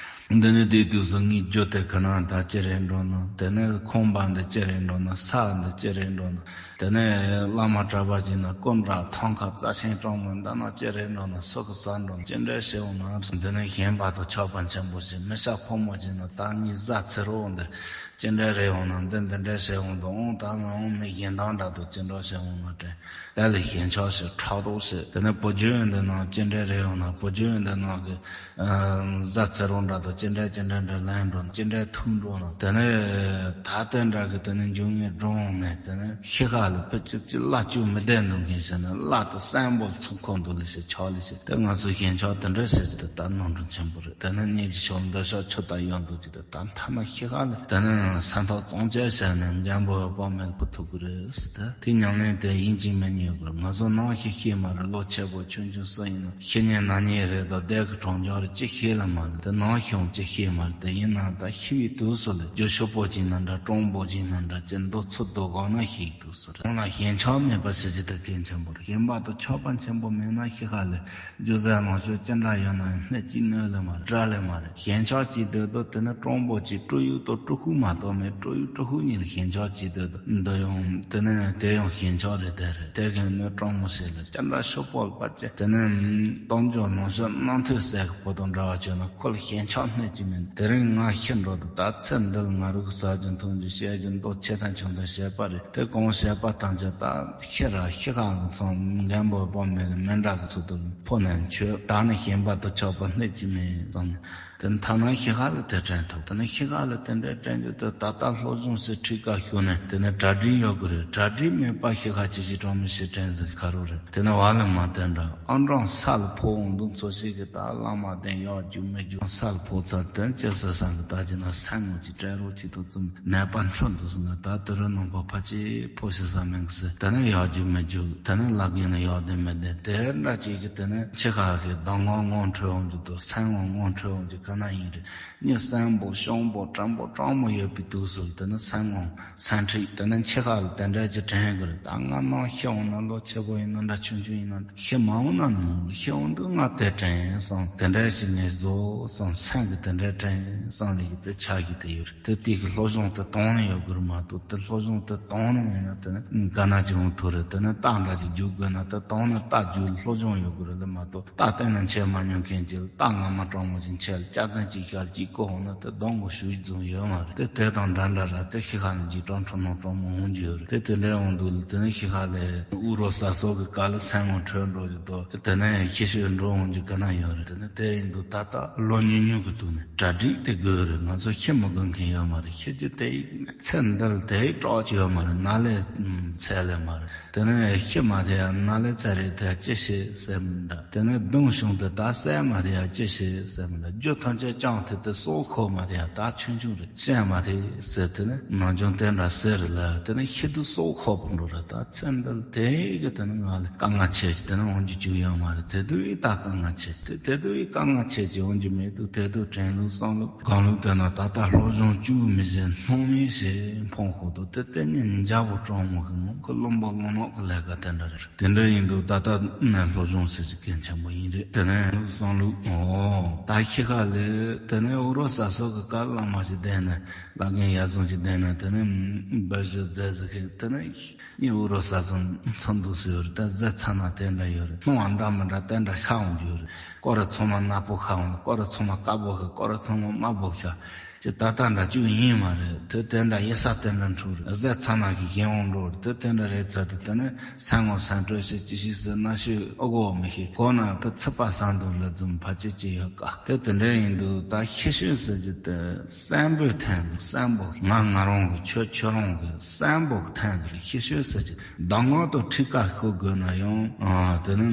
འདི་ནི་དེའི་དུས་སུ་ངའི་རྒྱུ་དེ་ག་ན་ད་ཅི་རེད་འགྲོ་ན། དེ་ནས་ཁང་པ་འདི་ཅི་རེད་འགྲོ་ན། ས་འདི་ཅི་རེད་འགྲོ་ན། དེ་ནས་བླ་མ་གྲྭ་པ་ཅིག་ན་སྐུ་འདྲ་ཐང་ཁ་རྩ་ཆེན་གྲོང་མི་འདི་ན་ཅི་རེད་འགྲོ་ན། སུ་གི་ས་འགྲོ་ན་ཅི་འདྲ་བྱེད་འོང་ན། འདི་ནས་ཞེན་པ་དང་ཆགས་པ་ཆེན་པོ་ཞིག་མི་ཤ་ཕོ་མོ་ཅིག་ན་ད་ངའི་བཟའ་ཚེ་རོགས་འདི་ཅི་འདྲ་རེད་འོང་ན། འདི་འདི་འདྲ་བྱེད་འོང་དང་འོང་། ད་ང་འོང་མི་གཞན་དང་འདྲ་དང་ཅི་འདྲ་བྱེད་འོང་ན་དྲན། དེ་ལ་ཞེན་ཆགས་ཤིག་ཕྲག་དོག་ཤིག་དེ་ནས་བུ་རྒྱུད་འདི་ནང་ཅི་འདྲ་རེད་འོང་ན། བུ་རྒྱུད་འདི་ནང་གི་བཟའ་ཚེ་རོགས་འདྲ་དང་ཅི་འདྲ་ཅི་འདྲ་འདྲ་ལེན་འགྲོ་ན། ཅི་འདྲ་ཐུག་འགྲོ་ན། དེ་ནས་ད་ལྟ་འདྲ་གི་དེ་ནས་འབྱུང་ངེས་འགྲོ་འོང་ནས། དེ་ནས་ཤི་ཁ་ལ་ཕི་ཅི་ཅི་བླ་བཅོས་མི་བདེ་འདུག་མཁན་ཟེར་ན་བླ་དང་སྲན་པོ་ཚུགས་ཁོ་འདུག་ལ་ཤི་ཆགས་ལ་ཤི། དེ་ང་ཚོ་ཞེན་ཆགས་དེ་འདྲ་ཟེར་གྱི་དེ་ད་ནོར་འཁྲུལ་ཆེན་པོ་རེད། དེ་ནས་གཉིད་ཀྱི་ཤོག་འདི་ཤོག་ཆུ་ལྟར་ཡོང་འདུག་ཅི། དེ་ད་མཐའ་མ་ཤི་ཁ་ལ་དེ་ནས་སེམས་ཐག་གཙང་བཅད་བྱས་ནས་མགོན་པོ་དབུ་མེད་ལ་འབུལ་ཐུབ་ཀྱི་རེད་ཟེར། ད་དེ་ཉམས་ལེན་དེ་ཡིན་གཅིག་མིན་གཉིས་ཡོད་དགོས། ང་ཚོ་ནང་ཤི་ཤི་མ་རེད། ལོ་ཆེ་བོ་ཆུང་ཆུང་སུ་ཡིན་ན་ཤི་ཉེན་ན་ཉེན་རེད་དོ། བསྡད་ཀྱི་གྲོང་འཇོག་རེད། ཅི་ཤེས་ལ་མ་རེད། དེ་ནང་ཤི་འོང་ཅི་ཤེས་མ་རེད། དེ་ཡིན་ན་ད་ཤི་བའི་དུས་སུ་ལ་རྒྱུ་ཤོག་པོ་ཅིག་ན་འདྲ་གྲོང་པོ་ཅིག་ན་འདྲ་ཅི་འདུག་ཚུལ་འདུག་གོ་ན་ཤི་ཡི་དུས་སུ་རེད། ཁོང་ལ་ཞེན་ཆགས་མེད་པ་ཞིག་ཅི་ད་གལ་ཆེན་པོ་རེད། ཞེན་པ་དང་ཆགས་པ་ཆེན་པོ་མེད་ན་ཤི་ཁ་ལ་རྒྱུ་ཟས་ལོངས་སྤྱོད་ཅི་འདྲ་ཡོད་ན་ཡང་སྣེ་གཅིག་སྣོད་ལ་མ་རེད། དགྲ་ལ་མ་རེད། ཞེན་ཆགས་ཅིག་སྡོད་དུས་དེ་ནི་གྲོང་པོ་ཅིག་སྤྲུལ་ཡུག་དང་སྤྲུལ་སྐུ་མ་གཏོགས་མེད། སྤྲུལ་ཡུག་སྤྲུལ་སྐུ་གཉིས་ལ་ཞེན་ཆགས་ཅིག་སྡོད་དུས་འདི་ཡང་དེ་ནི་དེ་ཡང་ཞེན་ཆགས་རེད། དེ་རེད། དེ་གི་སྣོད་གྲོང་མོ་ཞིག་ལ་ཅི་འདྲ་ཤོག་པོ་ལ་པ་ཅི་དེ་ནི་གཏོང་རྒྱུ་ལོངས་སྤྱོད་རྣམ་ཐོས་སྲས་ཀྱི་བུ་དང་འདྲ་བ་བྱས་ན་ཁོ་ལ་ཞེན་ཆགས་སྣེ་གཅིག་མེད། དེ་རིང་ང་ཤི་འགྲོ་དུས་ད་ཚེ་འདི་ལ་ང་རང་གི་ཟ་རྒྱུ་འཐུང་རྒྱུ་བྱེད་རྒྱུ་འདི་ཆེ་ཐང་ཆུང་ཐང་བྱས་པ་རེད། དེ་གང་བྱས་པ་ཐམས་ཅད་ད་ཤི་ར་ཤི་ཁ་གི་མཚང་མགོན་པོ་དབུ་མེད་ལ་མེ་འདྲ་གི་ཚུལ་དུ་འཕོ་ནས་མཆོད། ད་ནི་ཞེན་པ་དང་ཆགས་པ་སྣེ་གཅིག་མེད་བསམ་ནས། དེ་ནི་ཐ་ན་ཤི་ཁ་ལ་དེ་དྲན་ཐུབ། དེ་ནི་ཤི་ཁ་ལ་དེ་འདྲའི་དྲན་རྒྱུ་དེ་ད་ལྟ་སློབ་སྦྱོང་ཟེར་ཁྲིད་ཀ་ཞུགས་ནས་དེ་ནི་གྲ་སྒྲིག་ཡོད་དགོས་རེད། གྲ་སྒྲིག་མེད་པ་ཤི་ཁ་ཅི་ཞིག་གྲོང་མི་ཞིག་དྲན་ཟེར་ག་རེ་རེད། དེ་ནི་བ་ལ་མ་བསྟན་འདྲ་ཨང་གྲངས་ས་ལ་འཕོ་འོང་དུས་འཚོ་ཞིག་གི་ད་བླ་མ་བསྟེན་ཡག་རྒྱུག་མི་རྒྱུག་ས་ལ་འཕོ་ཚར་དོན་ཅི་ཟེར་བསམ་གི་ད་ཅི་ན་སེམས་ངོ་ཅིག་དྲན་རོགས་ཅིག་ཐུབ་ཙམ་ནད་པ་འཕྲོད་འདུག་ཟེར་ན་ད་དུ་རུ་ནང་པ་ཕ་ཅེ་ཕོ་ཤི་ས་མིན་གི་ཟེར། དེ་ནས་ཡག་རྒྱུག་མི་རྒྱུག་དེ་ནས་ལབ་ཡིན་ན་ཡག་དེ་མི་བདེ་དེ་འདྲ་ཅིག་གི་དེ་ནས་འཆི་ཁ་གི་གདམས་ངག་ངོ་འཕྲོད་འོང་རྒྱུ་དང་སེམས་ངོ་ངོ་འཕྲོད་འོང་རྒྱུ་ག་ན་ཡིན་རེད། མི་གསོན་པོ་ཤོང་པོ་དྲང་པོ་དྲང་མོ་ཡོད་པའི་དུས་སུ་དེ་ནི་སེམས་ངོ་སེམས་ཁྲིད་དེ་ནི་འཆི་ཁ་ལ་དེ་འདྲ་ཅིག་དྲན་དགོས་རེད། ད་ང་ནང་ཤི་འོང་ན་ལོ་ཆེ་བོ་ཡིན་ན་འདྲ་ཆུང་ཆུང་ཡིན་ན་ཤི་མ་འོང་ན་ནོར་ཤི་འོང་དུས་ང་དེ་དྲན་སོང་དེ་འདྲ་ཞིག་ངས་བཟོ་སོང་སེམས་ཀྱི་དེ་འདྲ་དྲན་སོང་ལ་ཡི་དེ་ཆགས་ཀྱི་དེ་ཡོད་རེད། དེ་དེ་གི་སློབ་སྦྱོང་དེ་གཏོང་ནི་ཡོད་དགོས་རེད་མ་གཏོགས་དེ་སློབ་སྦྱོང་དེ་གཏོང་ནི་མེད་ན་དེ་ནི་ག་ན་ཅིག་འོང་ཐུག་རེད། དེ་ནི་རྟ་འདྲ་ཅིག་རྒྱུག་དགོས་ན་དེ་གཏོང་ནི་རྟ་རྒྱུག་སློབ་སྦྱོང་ཡོད་དགོས་རེད་ལ་མ་གཏོགས། རྟ་སྟེང་ན་འཆད་མ་མྱོང་མཁན་གྱི་རྟ་རྔ་མ་གྲང་མོ་ཞིག་འཆད་ལ་སྐྱག་རྫུན་གཅིག་བཤད་ལ་གཅིག་བཀོག་འོང་ན་དེ་གདོང་གི་ཞུགས་རྫུན་ཡོད་མ་རེད། དེ་དེ་དང་འདྲ་འདྲ་ར་དེ་ཤི་ཁ་ནས་འཇིགས་སྐྲག་འཁྲུལ་སྣང་དྲང་མོ་འོང་རྒྱུ་ཡོད་རེད། དེ་དེ་འདྲའི་འོང་དུས་ལ་དེ་ནས་ཤི་ཁ་ལས་དབུགས་རོ་ཟ་སོགས་ཀྱི་དཀའ་ལས་སེམས་ངོ་འཕྲོད་འགྲོ་རྒྱུ་དང་དེ་ནས་ཤི་ཤོས་འགྲོ་འོང་རྒྱུ་ག་ན་ཡོད་རེད། དེ་ནས་དེ་ཡིན་དུས་ད་ལྟ་ལོ་ཉུང་ཉུང་གི་དུས་ནས་གྲ་སྒྲིག་དེ་དགོས་རེད། ང་ཚོ་ཤི་མི་དགོས་མཁན་ཡོད་མ་རེད། ཤི་རྒྱུ་དེ་ཚེ་འདི་ལ་དེ་སྐྲག་རྒྱུ་ཡོད་མ་རེད། ན་ལས་ཚད་ལས་མ་རེད། དེ་ནས་ཤི་མ་ཐེ་ཡ་ན་ལས་ཚ་རེ་ཐེ་ཡ་ཅི་ཤེས་ཟེར་མི་འདྲ། དེ་ནས་སྡུག་བྱུང་དེ་ད་བསད་མ་ཐེ་ཡ་ཅི་ཤེས་ཟེར་མི་འདྲ། རྒྱུ་ཐམས་ཅད་བཅིངས་ཐེ་དེ་སྲོག་ཤོར་མ་ཐེ་ཡ་ད་ཆུང་ཆུང་རེད་བཤད་མ་ཐེ་ཟེར། དེ་ནས་ནང་སྦྱོང་དེ་འདྲ་ཟེར་ལ་དེ་ནས་ཤི་དུས་སྲོག་ཤོར་བ་འགྲོ་ར། ད་ཚེ་འདི་ལ་དེ་གི་དེ་ནས་ང་ལ་དཀའ་ངལ་ཆེ་ཆེ་དེ་ནས་འོང་རྒྱུ་བཅུག་ཡོད་མ་རེད། དེ་དུས་ཡི་ད་དཀའ་ངལ་ཆེ་ཆེ་དེ་དེ་དུས་ཡི་དཀའ་ངལ་ཆེ་ཆེ་འོང་རྒྱུ་མེད་དུས་དེ་དུས་དྲན་ལུགས་བསམ་ལུགས་གང་ལུགས་དེ་ན་ད་ལྟ་སློབ་སྦྱོང་བཅུག་མི་བྱེད་སྣང་མེད་བྱེད་འཕོང་ཤོག་དུ་དེ་ལྟས་ངན་འཇའ་བོ་གྲོགས་མོ་གི་ངོ་ཁོ་བླུན་པོ་བླུན་ནག་གི་ལས་ཀ་དེ་འདྲ་རེད། དེ་འདྲ་ཡིན་དུས་ད་ལྟ་ནས་སློབ་སྦྱོང་ཟེར་གྱི་གལ་ཆེན་པོ་ཡིན་རེད། དེ་ནས་བསམ་ལུགས་ཨོ་ད་ཤི་ཁ་ལས་དེ་ནས་འུ་རོ་ཟ་སོགས་ཀྱི་བཀའ་བླ་མ་ཞིག་བསྡད་ནས་བླ་རྒན་ཡ་བཟང་ཞིག་བསྡད་ནས་དེ་ནས་འབའ་ཞིག་མཛད་ཟེར་གི་དེ་ནས་ངས་འུ་རོ་ཟ་སོང་ཚོ་འདུག་སུ་ཡོད་རེད། ད་ཟས་ཚ་ན་དེ་འདྲ་ཡོད་རེད། སྣང་བ་འདྲ་མི་འདྲ་དེ་འདྲ་ཤར་འོང་རྒྱུ་ཡོད་རེད། སྐོར་ར་ཚང་མ་ནག་པོ་ཤར་འོང་ལ་སྐོར་ར་ཚང་མ་དཀར་པོ་ཤར་སྐོར་ར་ཚང་མ་དམར་པོ་ཤར། ཅི་ད་ལྟ་འདྲ་བཅུག་ཡིན་མ་རེད། དེ་དེ་འདྲ་ཡིན་ས་དེ་འདྲ་འཁྲུག་རེད། ཟས་ཚ་ན་གི་གཞན་དབང་འགྲོ་རེད། དེ་དེ་འདྲ་རེད་ཚར་དུས་དེ་ནི་སེམས་ངོ་སེམས་སྤྲོ་ཞིག་ཅི་ཞིག་ཟེར་ན་ཤོད་ཨོ་གོ་མི་ཤེས་གོ་ན་དེ་ཚིག་པ་སང་དུ་ལ་འཛུམ་ཕ་ཅི་ཅི་ཡོད་ཀ་དེ་དེ་འདྲ་ཡིན་དུས་ད་ཤི་ཤོད་ཟེར་གྱི་དེ་སེམས་པོའི་ཐན་གི་སེམས་པོ་ང་ང་རང་གི་ཁྱོད་ཁྱོད་རང་གི་སེམས་པོ་གི་ཐན་གི་རེད། ཤི་ཤོད་ཟེར་གྱི་གདམས་ངག་ཏུ་ཁྲིད་ཀ་ཤོད་དགོས་ན་ཡང་དེ་ནི་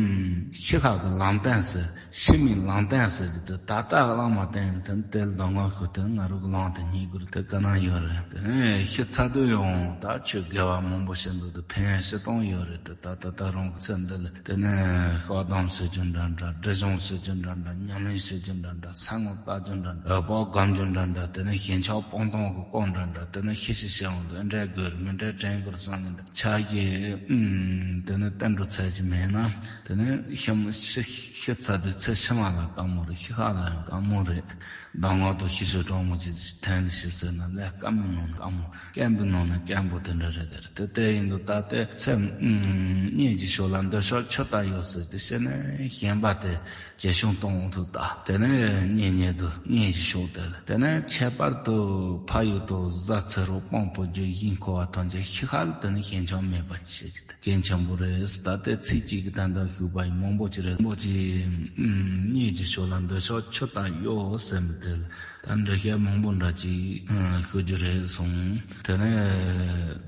ཤི་ཁ་གི་ལམ་སྟོན་ཟེར། ཤི་མི་ལམ་སྟོན་ཟེར་གྱི་དེ་ད་ལྟ་བླ་མ་བསྟེན་དེ་དེ་ལ་གདམས་ངག་ཤོད་དེ་ང་རང་གི་ལམ་དེ་རྙེད་དགོས་རེད། དེ་ག་ན་ཡོད་རེད། དེ་ནས་ཤི་ཚར་དུས་ཡང་ད་ཆོས་དགེ་བ་མང་པོ་བྱེད་འདུག་དེ་ཕན་ཡོན་ཤི་སྟངས་ཡོད་རེད། དེ་ད་ད་ལྟ་རང་གི་ཚེ་འདི་ལ་དེ་ནས་བཀའ་གདམས་ཟེར་རྒྱུ་འདྲ་འདྲ་སྒྲིབ་སྦྱོང་ཟེར་རྒྱུ་འདྲ་འདྲ་ཉམས་ལེན་ཟེར་རྒྱུ་འདྲ་འདྲ་ས་ངོ་ལྟ་རྒྱུ་འདྲ་འདྲ་འོད་དཔག་སྒོམ་རྒྱུ་འདྲ་འདྲ་དེ་ནས་ཞེན་ཆགས་སྤོང་སྟངས་ཀྱི་སྐོར་འདྲ་འདྲ་དེ་ནས་ཤི་ཤི་བྱས་འོང་དུས་འདྲ་དགོས་རེད་མི་འདྲ་དྲན་དགོས་རེད་བསམ་ནས་འདྲ་ཆགས་ཀྱི་དེ་ནས་བསྟན་འགྲོ་ཚར་གྱི་མེད་ན། དེ་ནས་ཤི་མ་ཤི་ཤི་ཚར་དུས་ ཚེ་ཕྱི་མ་ལ་དཀའ་མོ་རེད། ཤི་ཁ་ལ་ཡང་དཀའ་མོ་རེད། གདམས་ངག་ཏུ་ཤི་ཤི་གྲོགས་མོ་ཅིག་ཐན་ལ་ཤི་ཟེར་ན་ལས་དཀའ་མོའི་ནང་ནས་དཀའ་མོ། སྐད་འབོད་ནང་ནས་སྐད་འབོད་དེ་འདྲ་རེད། དེ་རེད་དེ་དེ་ཡིན་དུས་ད་ལྟའི་ཚེ་གཉིས་ཀྱི་ཕྱོགས་ལ་འདོད་ཆགས་ཆུ་ལྟར་གཡོ་ཟེར་དེ་བཤད་ནས་ཞེན་པ་དེ་ཇེ་ཆུང་གཏོང་ཐུབ། ད་དེ་ནས་གཉིས་གཉིས་དུ་གཉིས་ཀྱི་ཕྱོགས་དེ་ལ་དེ་ནས་ཁྱད་པར་དུ་ཕ་ཡུལ་དུ་གཟའ་ཚེ་རོགས་སྤང་པོ་རྒྱུ་ཡིན་ཁོ་བ་ཐམས་ཅད་ཤི་ཁ་ལ་དེ་ནས་ཞེན་ཆགས་མེད་པ་བྱེད་ཀྱི། དེ་གལ་ཆེན་པོ་རེད། ད་ལྟའི་ཚིག་གཅིག་གི་དོན་དག་ཞུས་པ་ཡིན། མང་པོ་ཅིག་རེད། མང་པོ་ཅིག་གཉིས་ཀྱི་ཕྱོགས་ལ་འདོད་ཆགས་ཆུ་ལྟར་གཡོ་ཟེར་མི་དེ་ལ་ད་འདྲ་བཤད་མང་པོ་འདྲ་ཅིག་ཞུ་རྒྱུ་རེད་སོང་། དེ་ནས་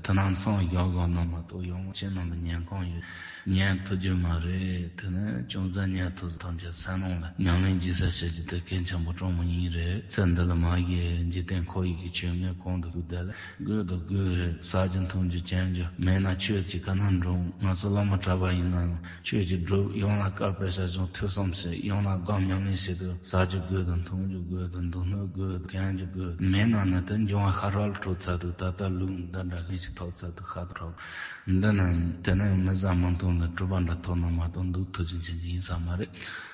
དེ་ནང་མཚམས་བཞག་བཞག་ན་མ་གཏོགས་ཡོང་ཁྱེད་རྣམས་ལ་ཉན་ཁོམ་ཡོད། ཉན་ཐུབ་རྒྱུ་མ་རེད། དེ་ནས་ཅུང་ཟད་ཉན་ཐུབ་ཐམས་ཅད་སེམས་ནང་ལ་ཉམས་ལེན་བགྱིས་ས་བྱེད་རྒྱུ་དེ་གལ་ཆེན་པོ་དྲང་མོ་ཡིན་རེད། ཚེ་འདི་ལ་མ་གཞི་འཇིག་རྟེན་འཁོར་བའི་གི་ཆོས་ངན་གང་དུ་ཞུགས་བསྡད་ལ། དགོས་དང་དགོས་རེད། ཟ་རྒྱུ་འཐུང་རྒྱུ་གྱོན་རྒྱུ་མེད་ན་ཆོས་ཀྱི་ག་ན་འགྲོ། ང་ཚོ་བླ་མ་གྲྭ་པ་ཡིན་ན་ཆོས་ཀྱི་སྒྲུབ། ཡང་ན་བཀའ་དཔེ་ཆ་སྦྱོང་། ཐོས་བསམ་བྱེད། ཡང་ན་སྒོམ་ཉམས་ལེན་བྱེད་དུས་ཟ་རྒྱུ་དགོས་དང་འཐུང་རྒྱུ་དགོས་དང་སྡོད་སྣོད་དགོས་དང་གྱོན་རྒྱུ་དགོས། མེད་ན་ནི་དེ་འབྱུང་བ་ཤ་རོལ་འགྲོ་ཚར་དུས་ད་ལྟ་ལུགས་འདི་འདྲ་ངེས་ཤིག་ཐོབ་ཚར་དུས་ཤ་ཐོབ། འདི་ནི་དེ་ནི་མི་ཟ་མི་འཐུང་ལ་གྲུབ་པ་འདྲ་ཐོབ་ན་མ་གཏོགས་འདུག་ཐུབ་རྒྱུ་ཅན་ཅིག་ཡིན་ས་མ་རེད།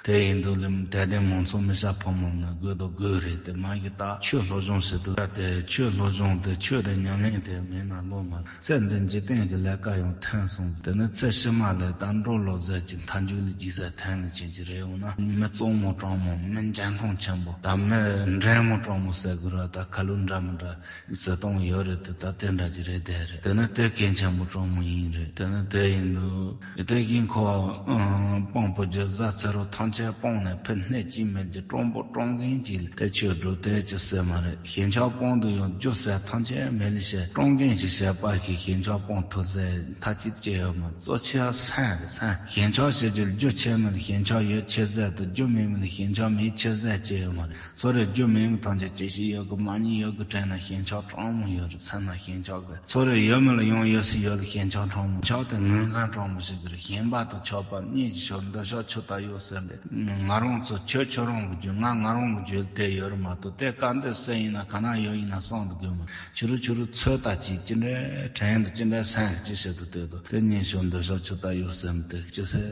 དེ་ཡིན་དུས་ལ་དད་ལྡན་མང་ཚོགས་མི་སྐྱ་ཕོ་མོ་ནི་དགོས་དང་དགོས་རེད། དེ་མ་གཞི་ད་ཆོས་སློབ་སྦྱོང་ཟེར་དུས་ད་དེ་ཆོས་སློབ་སྦྱོང་དེ་ཆོས་དེ་ཉམས་ལེན་དེ་མེད་ན་ལོ་མ་ཚེ་འདི་འཇིག་རྟེན་གྱི་ལས་ཀ་ཡང་ཐོན་སོང་། དེ་ནི་ཚེ་ཕྱི་མ་ལ་ད་འགྲོ་ལོ་ཟེར་གྱི་མཐའ་མཇུག་ལ་རྒྱུག་ས་ཐན་ལ་ཕྱིན་གྱི་རེད། འོ་ན་མི་གཙང་མོ་དྲང་མོ་མི་འཇོན་ཐང་ཆེན་པོ་ད་མི་འདྲེན་མོ་དྲང་མོ་ཟེར་དགོས་ར། ད་ཁ་ལུགས་འདྲ་མི་འདྲ་ཟེར་སྟངས་ཡོད་རེད། དེ་ད་དེ་འདྲ་ཅིག་རེད། དེ་རེད། དེ་ནི་དེ་གལ་ཆེན་པོ་དྲང་མོ་ཡིན་རེད། དེ་ནི་དེ་ཡིན་དུས་དེ་བཞིན་ཁོ་སྤང་པོ་རྒྱུ་གཟའ་ཚེ་རོགས་ཐམས་ཅད་སྤངས་ནས་ཕི་སྣེ་གཅིག་མེད་ཀྱི་དྲང་པོ་དྲང་མཁན་ཅིག་ལ་དེ་ཆོས་སྒྲུབ་དེ་ཅི་ཟེར་མ་རེད། ཞེན་ཆགས་སྤང་དུ་ཡང་རྒྱུ་ཟེར་ཐམས་ཅད་མེད་ལ་བཤད། དྲང་མཁན་ཞིག་བྱས་པ་ཞིག་ཞེན་ཆགས་སྤང་ཐུབ་ཟེར་མཐའ་གཅིག་ཅི་ཡོད་མ། གཙོ་ཆེ་བ་སེམས་རེད། སེམས་ཞེན་ཆགས་བྱེད་རྒྱུ་རྒྱུ་ཆེ་མིན། ཞེན་ཆགས་ཡོད་ཆེ་ཟེར་དུ་རྒྱུ་མེད་མིན། ཞེན་ཆགས་མེད་ཆེ་ཟེར་ཅི་ཡོད་མ་རེད། ཚོ་རེ་རྒྱུ་མེད་མི་ཐམས་ཅད་ཅི་ཞིག་ཡོད་གི་མ་ཉིད་ཡོད་གི་དྲན་ན་ཞེན་ཆགས་དྲང་མོ་ཡོད་རེད། སེམས་ན་ཞེན་ཆགས་གི། ཚོ་རེ་ཡོད་མི་ལ་ཡང་ཡོད་སྲིད་ཡོད་ལ་ཞེན་ཆགས་དྲང་མོ། ཆགས་དེ་ངོས་འཛིན་དྲང་མོ་ཞིག་གི་རེད། ཞེན་པ་དང་ཆགས་པ་གཉིས་ཀྱི་ཕྱོགས་འདོད་ཆགས་ཆུ་ལྟར་གཡོ་ཟེར་འདི་ང་རང་ཚོ་ཁྱོད་ཁྱོད་རང་གི་རྒྱུད། ང་ང་རང་གི་རྒྱུད་དེ་ཡོད་རེད་མ་གཏོགས་དེ་ག་འདི་སུ་ཡིན་ན་ག་ན་ཡོད་ཡིན་ན་བསམ་དུ་དགོས་མ། ཕྱི་རུ་ཕྱི་རུ་ཚོད་ལྟ་གྱིས་ཅི་འདྲའི་དྲན་དུ་ཅི་འདྲའི་སེམས་ཀྱི་ཅི་བྱེད་དུ་བལྟས་དུ་དེ་གཉིས་ཕྱོགས་འདོད་ཆགས་ཆུ་ལྟར་གཡོ་ཟེར་འདི་ཅི་སེ་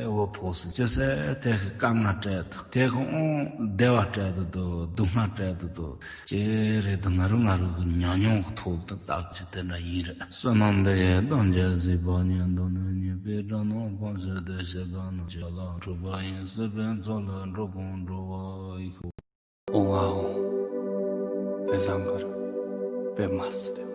འོ་ཕོག་སེ་ཅི་སེ་དེ་གི་དཀའ་ངལ་སྤྲད་དུ་དེ་གི་དབང་བདེ་བ་སྤྲད་དུ་དུ་སྡུག་བསྔལ་སྤྲད་དུ་དུ། ཅེས་རེད་དུ་ང་རུ་ང་རུ་གི་ཉམས་མྱོང་གི་ཐོག་ཏུ་བརྟག་ཅིག་དེ་འདྲ་ཡིན་རེད། བསོད་ནམས་འདི་ཡིས་ཐམས་ཅད་གཟིགས་པ་ཉིད། མདོར་ན་ཉེས་པའི་དགྲ་རྣམས་ཕམ་བྱས་ཏེ། སྐྱེ་རྒ་ན་འཆིའི་རྦ་རླབས་འཁྲུགས་པ་ཡི། སྲིད་པའི་མཚོ་ལས་འགྲོ་ཀུན་སྒྲོལ་བར་ཤོག། ཨོཾ་ཨཱཿཧཱུྃ་བཛྲ་གུ་རུ་པདྨ་སིདྡྷི་